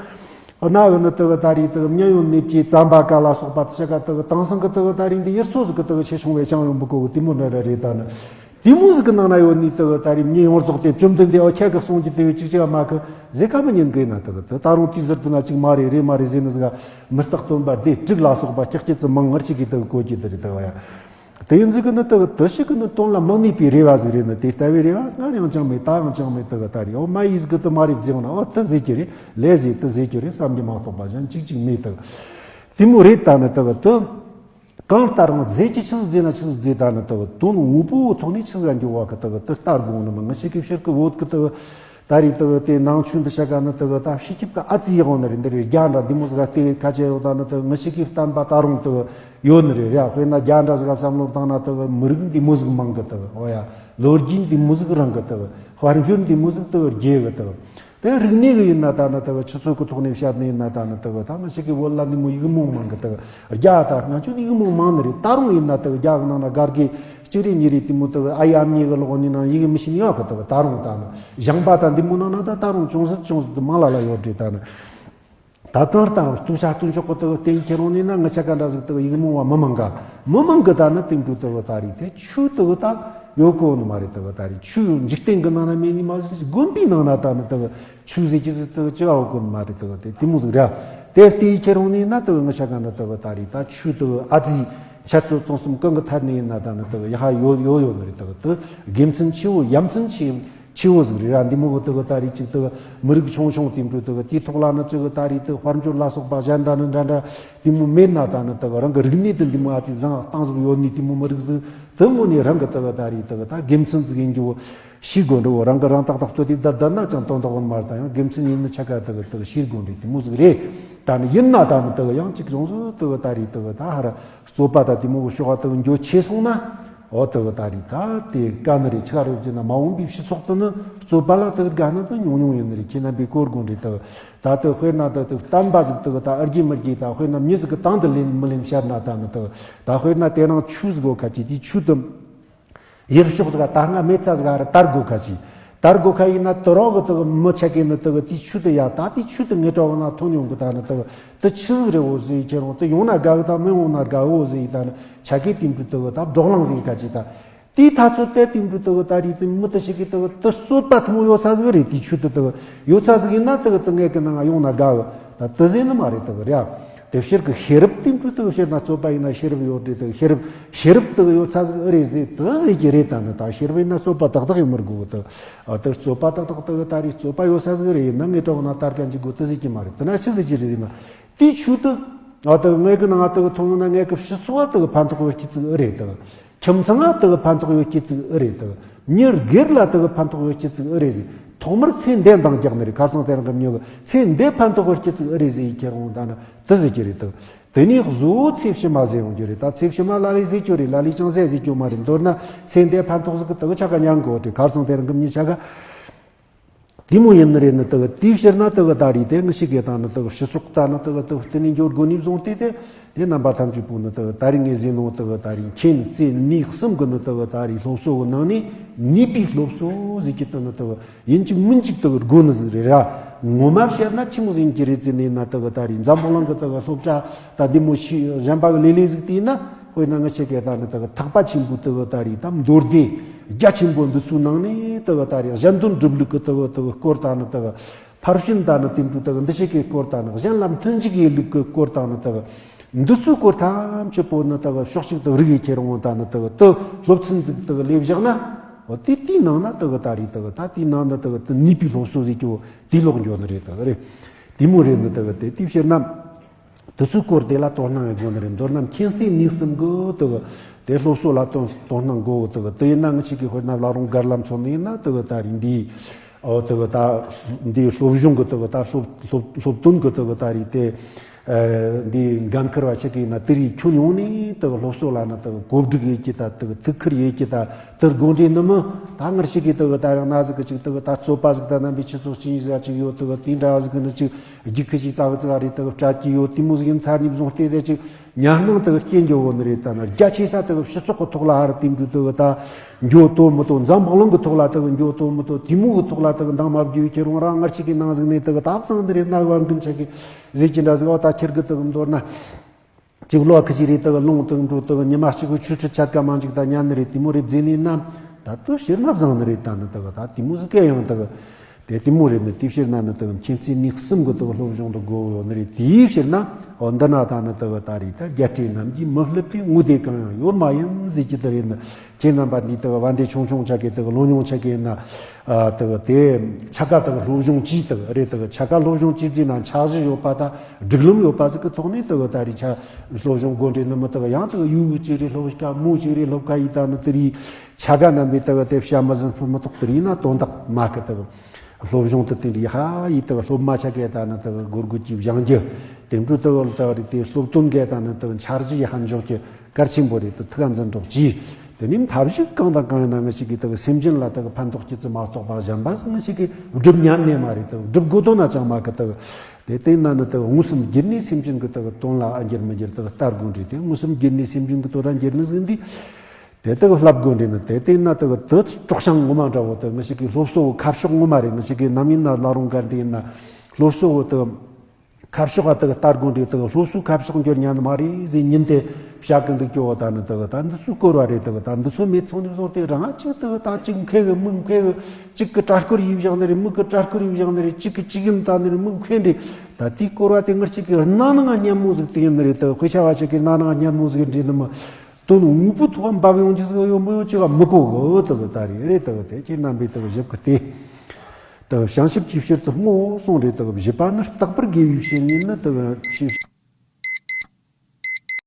གནའ་བོ་ནི་དེ་གི་ད་རེས་དེ་གི་མྱི་ཡོན་ནེ་ཅི་རྩམ་པ་ཀ་ལ་སོགས་པ་དེ་ཆ་ག་དེ་གི་དེང་སང་གི་དེ་གི་ད་རེས་འདི་ཡུལ་སོ་ཟིག་གི་དེ་གི་ཆེ་ཆུང་བས་ཅང་ཡོང་མི་དགོས་གི་དེ་མོ་འདྲ་འདྲ་རེད། ད་ནི་དེ་མོ་ཟིག་གི་ནང་ན་ཡོད་ནི་དེ་གི་ད་རེས་མྱི་ཡོངས་རྫོགས་དེ་བཅོམ་ལྡན་འདས་ཨོ་ཁྱེད་གི་གསུང་གི་དེ་བས་ཅིག་ཅིག་མ་གི་ཟེར་ཁ་མི་ཉན་གི་ན། དེ་གི་དེ་ད་རུང་དེའི་ཟུར་དུ་ན་ཅིག་མ་རེད་རེད་མ་རེད་ཟེར་ནི་ཟིག་མི་རྟག་སྟོན་པ་སྡེ་དྲུག་ལ་སོགས་པ་ཀྱག་ཀྱི་ཙི་མང་ངར་ཅིག་གི་དེ་གི་གོ་གི་དེ་རེད། དེ་གི་ཡ། དེ་ཡིན་ཟིག་གི་ནི་དེ་གི་དེ་ཞིག་གི་ནི་དོན་ལ་མི་གནས་པའི་རེ་བ་ཟིག་རེད། ནི་དེ་ལྟ་བུའི་རེ་བ་སྔར་ཡང་ཅང་མེད། ད་ཡང་ཅང་མེད། དེ་གི་ད་རེད། ཨོ་མ་ཡིས་གི་དེ་མ་རེད་ཟེར་ན་ཨོ་དེ་ཟེར་གྱི་རེད། ལས་ཟེར་དེ་ཟེར་གྱི་རེད་བསམ་གྱི་མ་གཏོགས་པ་གཞན་གཅིག་གཅིག་མེད། དེ་གི་དེ་མོ་རེད། ད་ནི་དེ་གི་དེ་གང་ལྟར་རང་ཟེར་གྱི་ཆི་ཟིག་ཟེར་ན་ཆི་ཟིག་ཟེར། ད་ནི་དེ་གི་དོན་དངོས་པོའི་ཐོག་ནས་ཆི་ཟིག་འགྱུར་བ་གི་དེ་གི་དེ་ལྟར་དགོངས་ནི་མི་ངི་ཞིག་གི་ཕྱིར་གི་བོད་གི་དེ་གི་ད་རེས་དེ་གི་དེ་ནང་ཆོས་འདི་ཆ་ག་ནི་དེ་གི་ད་ཕྱི་ཁྱིབ་གི་ཨ་ཙི་ཡག་ནི་རེད། འདི་རེད་རྒྱ་འདྲ་འདི་མོ་ཟིག་ག་དེ་ཁ་ཆེ་ཡོད། ད་ནི་དེ་གི་ངི་ཞིག་གི་བསྟན་པ་ད་རུང་དེ་གི་ཡོད་ནི་རེད་ར། དཔེར་ན་རྒྱ་འདྲ་ཟིག་ག་བསམ་བློ་བཏང་ན་དེ་གི་མི་རིགས་འདི་མོ་ཟིག་མང་གི་དེ་གི་ཨོ་ཡ་ལོ་རྒྱུས་འདི་མོ་ཟིག་རིང་གི་དེ་གི་དཔལ་འབྱོར་འདི་མོ་ཟིག་དེ་གི་རྒྱས་གི་དེ་གི་དེ་རིག་གནས་གི་ཡིན་ན་ད་ནི་དེ་གི་ཆུ་ཚོད་གི་ཐོག་ནས་བཤད་ནི་ཡིན་ན་ད་ནི་དེ་གི་ད་ང་ཞིག་གི་བོད་ལ་འདི་མོ་ཡིག་རྨོངས་མང་གི་དེ་གི་རྒྱ་ད་ང་ཆོ་འདི་ཡིག་རྨོངས་མང་ནི་རེད། ད་རུང་ཡིན་ན་དེ་གི་རྒྱ་གི་ནང་ན་སྒར་གི་གཅིག་རེ་གཉིས་རེ་དེ་མོ་དེ་གི་ཨ་ཡ་ཨ་མྱེས་གི་ལོག་ནི་ནང་ཡིག་མི་ཤེས་ནི་ཡོད་གི་དེ་གི་ད་རུང་ད་ནི་ཞང་པ་ད་འདི་མོ་ནང་ན་ད་ད་རུང་ཅུང་ཟད་ཅུང་ཟད་དེ་མང་ལ་ལ་ཡོད་རེད། ད་ནི། ད་གང་ལྟར་སྟོན་ཆ་སྟོན་ཆོག་གི་དག་བསྟན་ཁྱེར་ཡོང་ནས་ན། ང་ཆ་ག་འདྲ་ཟིག་དག་ཡིག་རྨོངས་བ་མི་མང་ག་མི་མང་གི་ད་ནི་དེང་དུས་དག་ད་རེད་དེ་ཆོས་དག་ད་ཡོད་གོ་ནི་མ་རེད། དག་ད་རེད་ཆོས་འཇིག་རྟེན་གི་ནང་ན་མེད་ནི་མ་ཟིག་དགོན་པའི་ནང་ན་ད་ནི་དག་ཆོས་ཟེར་གྱི་ཟིག་དག་ཅི་ག་ཡོད་གོ་ནི་མ་རེད། དག་དེ་དེ་མོ་ཟིག་རེད། དེ་བལྟས་ཁྱེར་ཡོང་ནས་ན་དག་ང་ཆ་ག་འདྲ་དག་ད་རེད་ད་ཆོས་དག་ཨ་ཙི་འཆད་རྩོད་རྩོམ་གསུམ་གང་གི་ཐད་ནས་ཡིན་ན་ད་ནི་དག་ཡ་ཧ་ཡོད་ཡོད་ཡོད་ནི་རེད། དག་དེ་དགེ་མཚན་ཆེ་བོ་ཡ་མཚན་ཆེ་ཆེ་བོ་ཟིག་རེད་ར། འདི་མོ་གི་དག་ད་རེད་ཅིག་དག་མི་རིགས་ཆུང་ཆུང་དེ་འདྲ་དག་དེའི་ཐོག་ལ་ནི་ཅིག་ད་རེད་དག་དཔལ་འབྱོར་ལ་སོགས་པ་གཞན་དག་ནི་འདྲ་འདྲ་དེ་མོ་མེད་ན་ད་ནི་དག་རང་གི་རིག་གནས་དེ་འདི་མོ་ཨ་ཙི་བཟང་སྟངས་ཟིག་ཡོད་ནི་དེ་མོ་མི་རིགས་ཟིག་དེ་དངོས་ནས་རང་གི་དག་ད་རེད་དག་ད་དགེ་མཚན་ཟིག་ཡིན་རྒྱུ་བོ་ཤེས་དགོས་འདྲ་བོ། རང་གི་རང་ཏག་ཏག་ལྟོས་དེ་བསྡད་བསྡད་ན་ཅང་དོན་དག་ཡོད་མ་རེད། ད་ཡང་དགེ་མཚན་ཡིན་ནི་ཆ་ག་དག་དག་ཤེས་དགོས་འདྲ་དེ་མོ་ཟིག་རེད། ད་ནི་ཡིན་ན་ད་ནི་དག་ཡང་ཅིག་ཡོངས་སུ་དག་ད་རེད་དག་ད་ཧ་ར་རྩོད་པ་ད་དེ་མོ་གི་ཕྱོགས་དག་འགྱོ་ཆེ་སོང་ན། འོ་དག་ད་རེད་ད་དེ་དཀའ་ནི་རེད། ཆི་ག་རེད་ཟེར་ན་མ་འོངས་པའི་སྤྱི་ཚོགས་དེ་ནི་རྩོད་པ་ལ་དག་དགའ་ནི་དེ་ཉུང་ཉུང་ཡིན་ནི་རེད། ཁྱེད་རྣམ་པས་གོ་དགོས་འདྲ་དག་ད་དག་དཔེར་ན་དག་དག་བསྟན་པ་ཟིག་དག་ད་ཨར་གྱི་མི་གྱི་ད་དཔེར་ན་མྱི་ཟིག་གི་དང་དུ་ལེན་མི་ལེན་བཤད་ན་ད་ནི་དག་ད་དཔེར་ན་དེ་རིང་ཆོས་ཟིག་གོ་ཁ་ཅིག་དེའི་ཆོས་དུ་ཡུལ་ཕྱོགས་ཟིག་ག་ད་སྔ་མེད་ཚ་ཟིག་ག་ར་དར་དགོས་ཁ་ཅིག་དར་དགོས་ཁ་ཡིན་ན་དུ་རོགས་གི་དག་མི་ཆ་གི་ནི་དག་དེའི་ཆོས་དུ་ཡ་ད་དེའི་ཆོས་དུ་ངེད་གྲོགས་ན་ཐོན་ཡོང་གི་ད་ནི་དག་དེ་ཆི་ཟིག་རེད་འོ་ཟེར་ཁྱེད་རང་དེ་ཡོང་ན་དགའ་གི་དང་མི་ཡོང་ན་དགའ་གི་འོ་ཟེར་ད་ནི་ཆ་གི་དེ་འདྲ་དག་ད་བགྲོ་གླེང་ཟིག་ཁ་ཅིག་ད་དེའི་ཐ་ཚོད་དེ་དེ་འདྲ་དག་ད་རེད་དེ་མི་དེ་ཞིག་གི་དག་དེ་རྩོད་པ་ཐུན་མོང་ཡོད་ས་ཟིག་རེད། དེའི་ཆོས་དུ་དག་ཡོད་ས་ཟིག་ཡིན་ན་དག་དེ་ངེད་གི་ནང་ཡོང་ན་དགའ་གི་ད་དེ་ཟེར་ནི་མ་རེད་དག་རེད། དེ་ཕྱིར་གི་ཤེས་རབ་དེ་འདྲ་དག་བཤད་ན་རྩོད་པ་ཡིན་ན་ཤེས་རབ་ཡོད་རེད། དག་ཤེས་རབ་ཤེས་རབ་དག་ཡོད་ས་ཟིག་ཨེ་རེད་ཟེར་དེ་ཟེར་གྱི་རེད། ད་ནི་ད་ཤེས་རབ་ཡིན་ན་རྩོད་པ་ཏག་ཏག་ཡོད་མི་དགོས་གི་དག་ཨ་དེ་རྩོད་པ་ཏག་ཏག་དག་ད་རེད་རྩོད་པ་ཡོད་ས་ཟིག་རེད། ཡིན་ན་ངའི་གྲོགས་ན་དར་གན་གྱི་དགོས་དེ་ཟེར་གྱི་མ་རེད། དེ་ན་ཆི་ཟེར་གྱི་རེད་ཟེར་ན་དེའི་ཆོས་དུ་ཨ་དག་ངའི་གི་ནང་དག་ཐོན་ཡོང་ན་ངའི་གི་ཕྱི་སོ་དག་ཕན་ཐོགས་ཡོད་ཀྱི་ཙིག་ཨེ་རེད་དག་ཁྱིམ་ཚང་ང་དག་ཕན་ཐོགས་ཡོད་ཀྱི་ཙིག་ཨེ་རེད་དག་མྱི་སྒེར་ལ་དག་ཕན་ཐོགས་ཡོད་ཀྱི་ཙིག་ཨེ་རེད་ཟེར། ཐོག་མར་ཚེ་འདི་འདང་རྒྱག་ནི་རེད། ཁ་སང་དེ་རིང་གི་མྱི་གི་ཚེ་འདི་ཕན་ཐོགས་ཡོད་ཀྱི་ཙིག་ཨེ་རེད་ཟེར་ཡི་ཁྱེད་རང་ད་ནི་དེ་ཟེར་གྱི་རེད་དག་དེ་ནས་གཟོད་ཚེ་ཕྱི་མ་ཟེར་ཡོང་རྒྱུ་རེད། ད་ཚེ་ཕྱི་མ་ལ་ལས་ཟེར་རྒྱུ་རེད། ལ་ལས་ཅང་ཟེར་ཟེར་རྒྱུ་མ་རེད། མདོར་ན་ཚེ་འདི་ཕན་ཐོགས་ཟིག་གི་དག་ཆ་ག་ཉན་གོ་རེད། ཁ་སང་དེ་རིང་གི་མྱི་ཆ་ག་དེ་མོ་ཡིན་ནི་རེད། ནི་དག་དེའི་ཕྱིར་ན་དག་ད་རེད་དེ་ངི་ཞིག་གི་དང་ནི་དག་ཕྱི་སོག་ད་ནི་དག་དག་བསྟན་ནས་འགྱོ་དགོས་ནི་བཟུང་སྟེ་དེ་དེ་རྣམ་པ་ཐམས་ཅད་པོ་ནི་དག་ད་རེད་ངས་ཟེར་ནོ་དག་ད་རེད་མཁྱེན་བརྩེ་ནུས་གསུམ་གི་ནི་དག་ད་རེད་སློབ་གསོ་གི་ནང་ནས་ནུས་པའི་སློབ་གསོ་ཟེར་གྱི་དེ་ནི་དག་ཡིན་གཅིག་མིན་གཅིག་དག་དགོས་ནི་ཟིག་རེད་ར། ངོ་མ་བཤད་ན་ཆི་མོ་ཟིག་ཡིན་གྱི་རེད་ཟེར་ནས་ན་དག་ད་རེད་འཛམ་བུ་གླིང་གི་དག་སློབ་གྲྭ་ད་འདི་མོ་ཞིག་གཞན་པ་གི་ལས་ལས་ཟིག་བལྟས་ན། དཔེར་ན་ང་ཆེ་གེ་ད་ནི་དག་ཐེག་པ་ཆེན་པོའི་དག་ད་རེད་དམ་མདོ་སྡེ་རྒྱ་ཆེན་པོ་འདི་ཚོའི་ནང་ནས་དག་ད་རེད་གཞན་དོན་སྒྲུབ་ལུགས་ཀྱི་དག་དག་སྐོར་ད་ནི་དག་ཕར་ཕྱིན་ད་ནི་དེ་འདྲ་དག་འདི་ཆེ་གེ་སྐོར་ད་ནི་གཞན་ལ་མཐུན་འཇུག་ཡེད་ལུགས་ཀྱི་སྐོར་ད་ནི་དག་འདི་ཚོའི་སྐོར་ཐམས་ཅད་པོ་ནི་དག་ཕྱོགས་གཅིག་དག་རིག་ཡེད་ཁྱེར་འོང་ད་ནི་དག་དེ་སློབ་ཚན་ཟིག་དག་ལས་བཞག་ན། འོ་དེ་དེའི་ནང་ན་དག་ད་རེད་དག་ད་དེའི་ནང་ན་དག་དེ་ནུས་པའི་སློབ་གསོ་ཟེར་གྱི་འོ་དེ་ལོག་འགྱོ་ནི་རེད་དག་རེད། དེ་མོ་རེད་ནི་དག་དེ་དེའི་ཕྱིར་ན། དེ་ཚོའི་སྐོར་དེ་ལ་དོ་སྣང་ཡོད་དགོས་ནི་རེད། མདོར་ན་མཁྱེན་བརྩེ་ནུས་གསུམ་གི་དག་དེ་སློབ་གསོ་ལ་དོ་དོ་སྣང་དགོས་དག་དེ་ཡིན་ན་ང་ཆེ་གི་དཔེར་ན་བླ་རུང་སྒར་ལམ་ཚོ་ནས་ཡིན་ན་དག་ད་རེད་འདི་ཨོ་དག་ད་འདི་སློབ་སྦྱོང་གི་དག་ད་སློབ་སློབ་སློབ་སྟོན་གི་དག་ད་རེད་དེ་འདི་འགན་འཁུར་བ་ཆེ་གི་ཡིན་ན་དེ་རིགས་ཁྱོན་ཡོངས་ནས་དག་སློབ་གསོ་ལ་ནི་དག་གོ་སྒྲིག་ཡེད་ཀྱི་ད་དག་ཐུགས་ཁུར་ཡེད་ཀྱི་ད་དེ་དགོས་འདྲེ་ནི་མི་ད་ངར་ཆེ་གི་དག་ད་རང་ན་ཟིག་གི་ཅིག་དག་ད་རྩོད་པ་ཟིག་ད་རྣམ་པའི་ཆུ་ཚོགས་ཆིན་ཡི་ཟ་ཅིག་ཡོད་དག་དེ་འདྲ་ཟིག་གི་ནི་ཅིག་རྒྱུག་ཁུ་ཞིག་ཙག་ཙག་རེད་དག་སྤྲད་ཀྱི་ཡོད། དེ་མོ་ཟིག་ཡིན་ཚར་ནས་བཟུང་སྟེ་དེ་ཅིག་ཉམས་སྣང་དག་སྐྱེ་འགྱོ་བོ་ནི་རེད། ད་ན་རྒྱ་ཆེ་ས་དག་སྤྱི་ཚོགས་ཀྱི་ཐོག་ལ་ཧར་དེ་འདྲ་དག་ད་འགྱོ་དོ་མི་དོ་འཛམ་བུ་གླིང་གི་ཐོག་ལ་དག་འགྱོ་དོ་མི་དོ་དེ་མོ་གི་ཐོག་ལ་དག་འདང་མ་བརྒྱབ་ཁྱེར་རུང་རང་ངར་ཆེ་གི་ནང་ཟིག་ནས་དག་ད་བཟང་འདི་རེད། ན་བ་འགུན་ཆེ་གི་ཟིག་ཅི་འདྲ་ཟིག་འོ་ད་ཁྱེར་གི་དག་མདོར་ན། གཅིག་ལོ་ཁ་ཅིག་རེ་དག་ལུང་དང་འགྲོ་དག་ཉི་མ་གཅིག་གི་ཆུ་ཁྲི་ཆད་ཀ་མང་ཅིག་ད་ཉན་ནི་རེད། དེ་མོ་རེད་བཟླས་ནས་ན་ད་དུ་ཕྱིར་ན་བཟང་ནི་རེད། ད་ནི་དག་ད་དེ་མོ་ཟིག་ག་ཡང་དག་དེ་དེ་མོ་རེད་ནི་དེ་ཕྱིར་ན་ནི་དག་མཁྱེན་བརྩེ་ནུས་གསུམ་གི་དག་སློབ་སྦྱོང་དུ་དགོས་ཡོད་ནི་རེད། དེའི་ཕྱིར་ན་འོ་འདི་ན་ད་ནི་དག་ད་རེད་ད་རྒྱལ་སྲས་རྣམས་ཀྱིས་མི་བསླུ་བའི་དངོས་དེ་གང་ཡང་ཡོད་མ་ཡིན་ཟེར་གྱི་དེ་རེད་ནི། ཁྱེད་རྣམ་པ་འདི་དག་བན་དེ་ཆུང་ཆུང་ཆ་གི་དག་ལོ་ཉུང་ཆ་གི་ན། ཨ་དག་དེ་ཆ་ག་དག་སློབ་སྦྱོང་བྱས་དག་རེད། དག་ཆ་ག་སློབ་སྦྱོང་བྱས་ཟིན་ན་འཆར་གཞི་ཡོད་པ་དང་སྒྲིག་ལམ་ཡོད་པ་ཟིག་གི་ཐོག་ནས་དག་ད་རེས་ཆ་སློབ་སྦྱོང་དགོས་འདྲེ་ནི་མི་དག་ཡང་དག་ཡུལ་གཅིག་རེད་སློབ་ཁ་མུ་གཅིག་རེད་སློབ་ཁ་ཡིན་ད་ནི་དེ་རིགས་ཆ་ག་རྣམ་པའི་དག་དེ་བྱ་མི་ཟིན་ཕུ་མི་ཐོག་དེ་རིགས་ན་དོན་དག་མ་གི་དག་སློབ་སྦྱོང་དུ་དེ་རིགས་ཧ་ཡིས་དག་སློབ་མ་ཆ་ག་ད་ནི་དག་སྒོར་སྒོར་གྱིས་སྦྱང་རྒྱུ་དེ་འཕྲོ་དག་ལ་དག་རེད། དེ་སློབ་སྟོན་ག་ད་ནི་དག་འཆར་གཞི་ཡི་ཧ་འཇོག་གི་གལ་ཆེན་པོ་རེད། དུ་ཐུགས་འཛིན་རོགས་གྱིས། དེ་ནས་ཐབས་ཤེས་གང་དང་གང་ཡིན་ན་ང་ཞིག་གིས་དག་སེམས་ཅན་ལ་དག་ཕན་ཐོགས་ཀྱི་ཙི་མ་གཏོགས་པ་གཞན་པ་ང་ཞིག་གིས་སྒྲུབ་ཉན་ནས་མ་རེད། དག་སྒྲུབ་དགོས་དོན་ན་ཅང་མ་གི། དག་དེ་བལྟས་ན་ནི་དག་མངོན་སུམ་བརྒྱུད་ནས་སེམས་ཅན་གྱི་དག་དོན་ལ་ཨ་འགྱུར་མི་འགྱུར་དག་ལྟ་དགོས་འདྲི་དེ་མངོན་སུམ་བརྒྱུད་ནས་སེམས་ཅན་གྱི་དོན་ལ་འགྱུར་ནི་ཟིན་འདི་དེ་དག་བསླབ་དགོས་འདྲི་ནི། དེ་བལྟས་ན་དག་དེ་སྲོག་ཤིང་ངོ་མ་འདྲ་བོ་དག་ང་ཞིག་གིས་སློབ་གསོ་ཁ་ཕྱོགས་ངོ་མ་རེད། ང་ཞིག་གིས་ནམ་ཡིན་ན་བླ་རུང་གར་འདི་ཡིན་ན་སློབ་གསོ་དག་ཁ་ཕྱོགས་ཨ་དག་ལྟ་དགོས་འདྲ་དག་སློབ་གསོའི་ཁ་ཕྱོགས་འགྱུར་ཉན་ནི་མ་རེད་ཟེར་ཉིན་དེ་བཤད་གི་འདུག་ཀྱོ། ད་ནི་དག་ད་འདི་ཚོ་སྐོར་བ་རེད། དག་ད་འདི་ཚོ་མེད་སོང་ནས་བཟུང་སྟེ་རང་ཅིག་དག་ད་ཅིག་མཁས་གི་མི་མཁས་གི། གཅིག་གི་དྲ་སྐོར་ཡིས་བཞག་ནི་རེད། མི་གི་དྲ་སྐོར་ཡིས་བཞག་ནི་རེད། གཅིག་གི་གཅིག་ཡིན་ད་ནི་རེད། མི་མཁས་འདྲ། ད་དེའི་སྐོར་བ་དེ་ངར་གཅིག་གི་སྣང་སྣང་སྙན་མོ་ཟིག་དེ་ཡིན་ནི་རེད། དག་དཔེ་ཆ་བ་ཅིག་གི་སྣང་སྣང་སྙན་མོ་ཟིག་འདྲ་ནི་མ། དོན་དངོས་པོའི་ཐོག་འབབ་ཡོང་རྒྱུ་ཟིག་ཡོད་མི་ཡོད་ཅིག་མི་གོ་གི། དག་ད་རེད་རེད། དག་དེ་ཁྱེད་རྣམ་པས་དག་ཞིབ་གི་དེ། དག་བྱང་ཆུབ་ཀྱི་ཕྱིར་དུ་བསྔོའོ་གསུངས་རེད། དག་བཞི་པ་ནི་རྟག་པར་དགེ་བའི་བཤེས་གཉེན་ནི་དག་ཕྱི།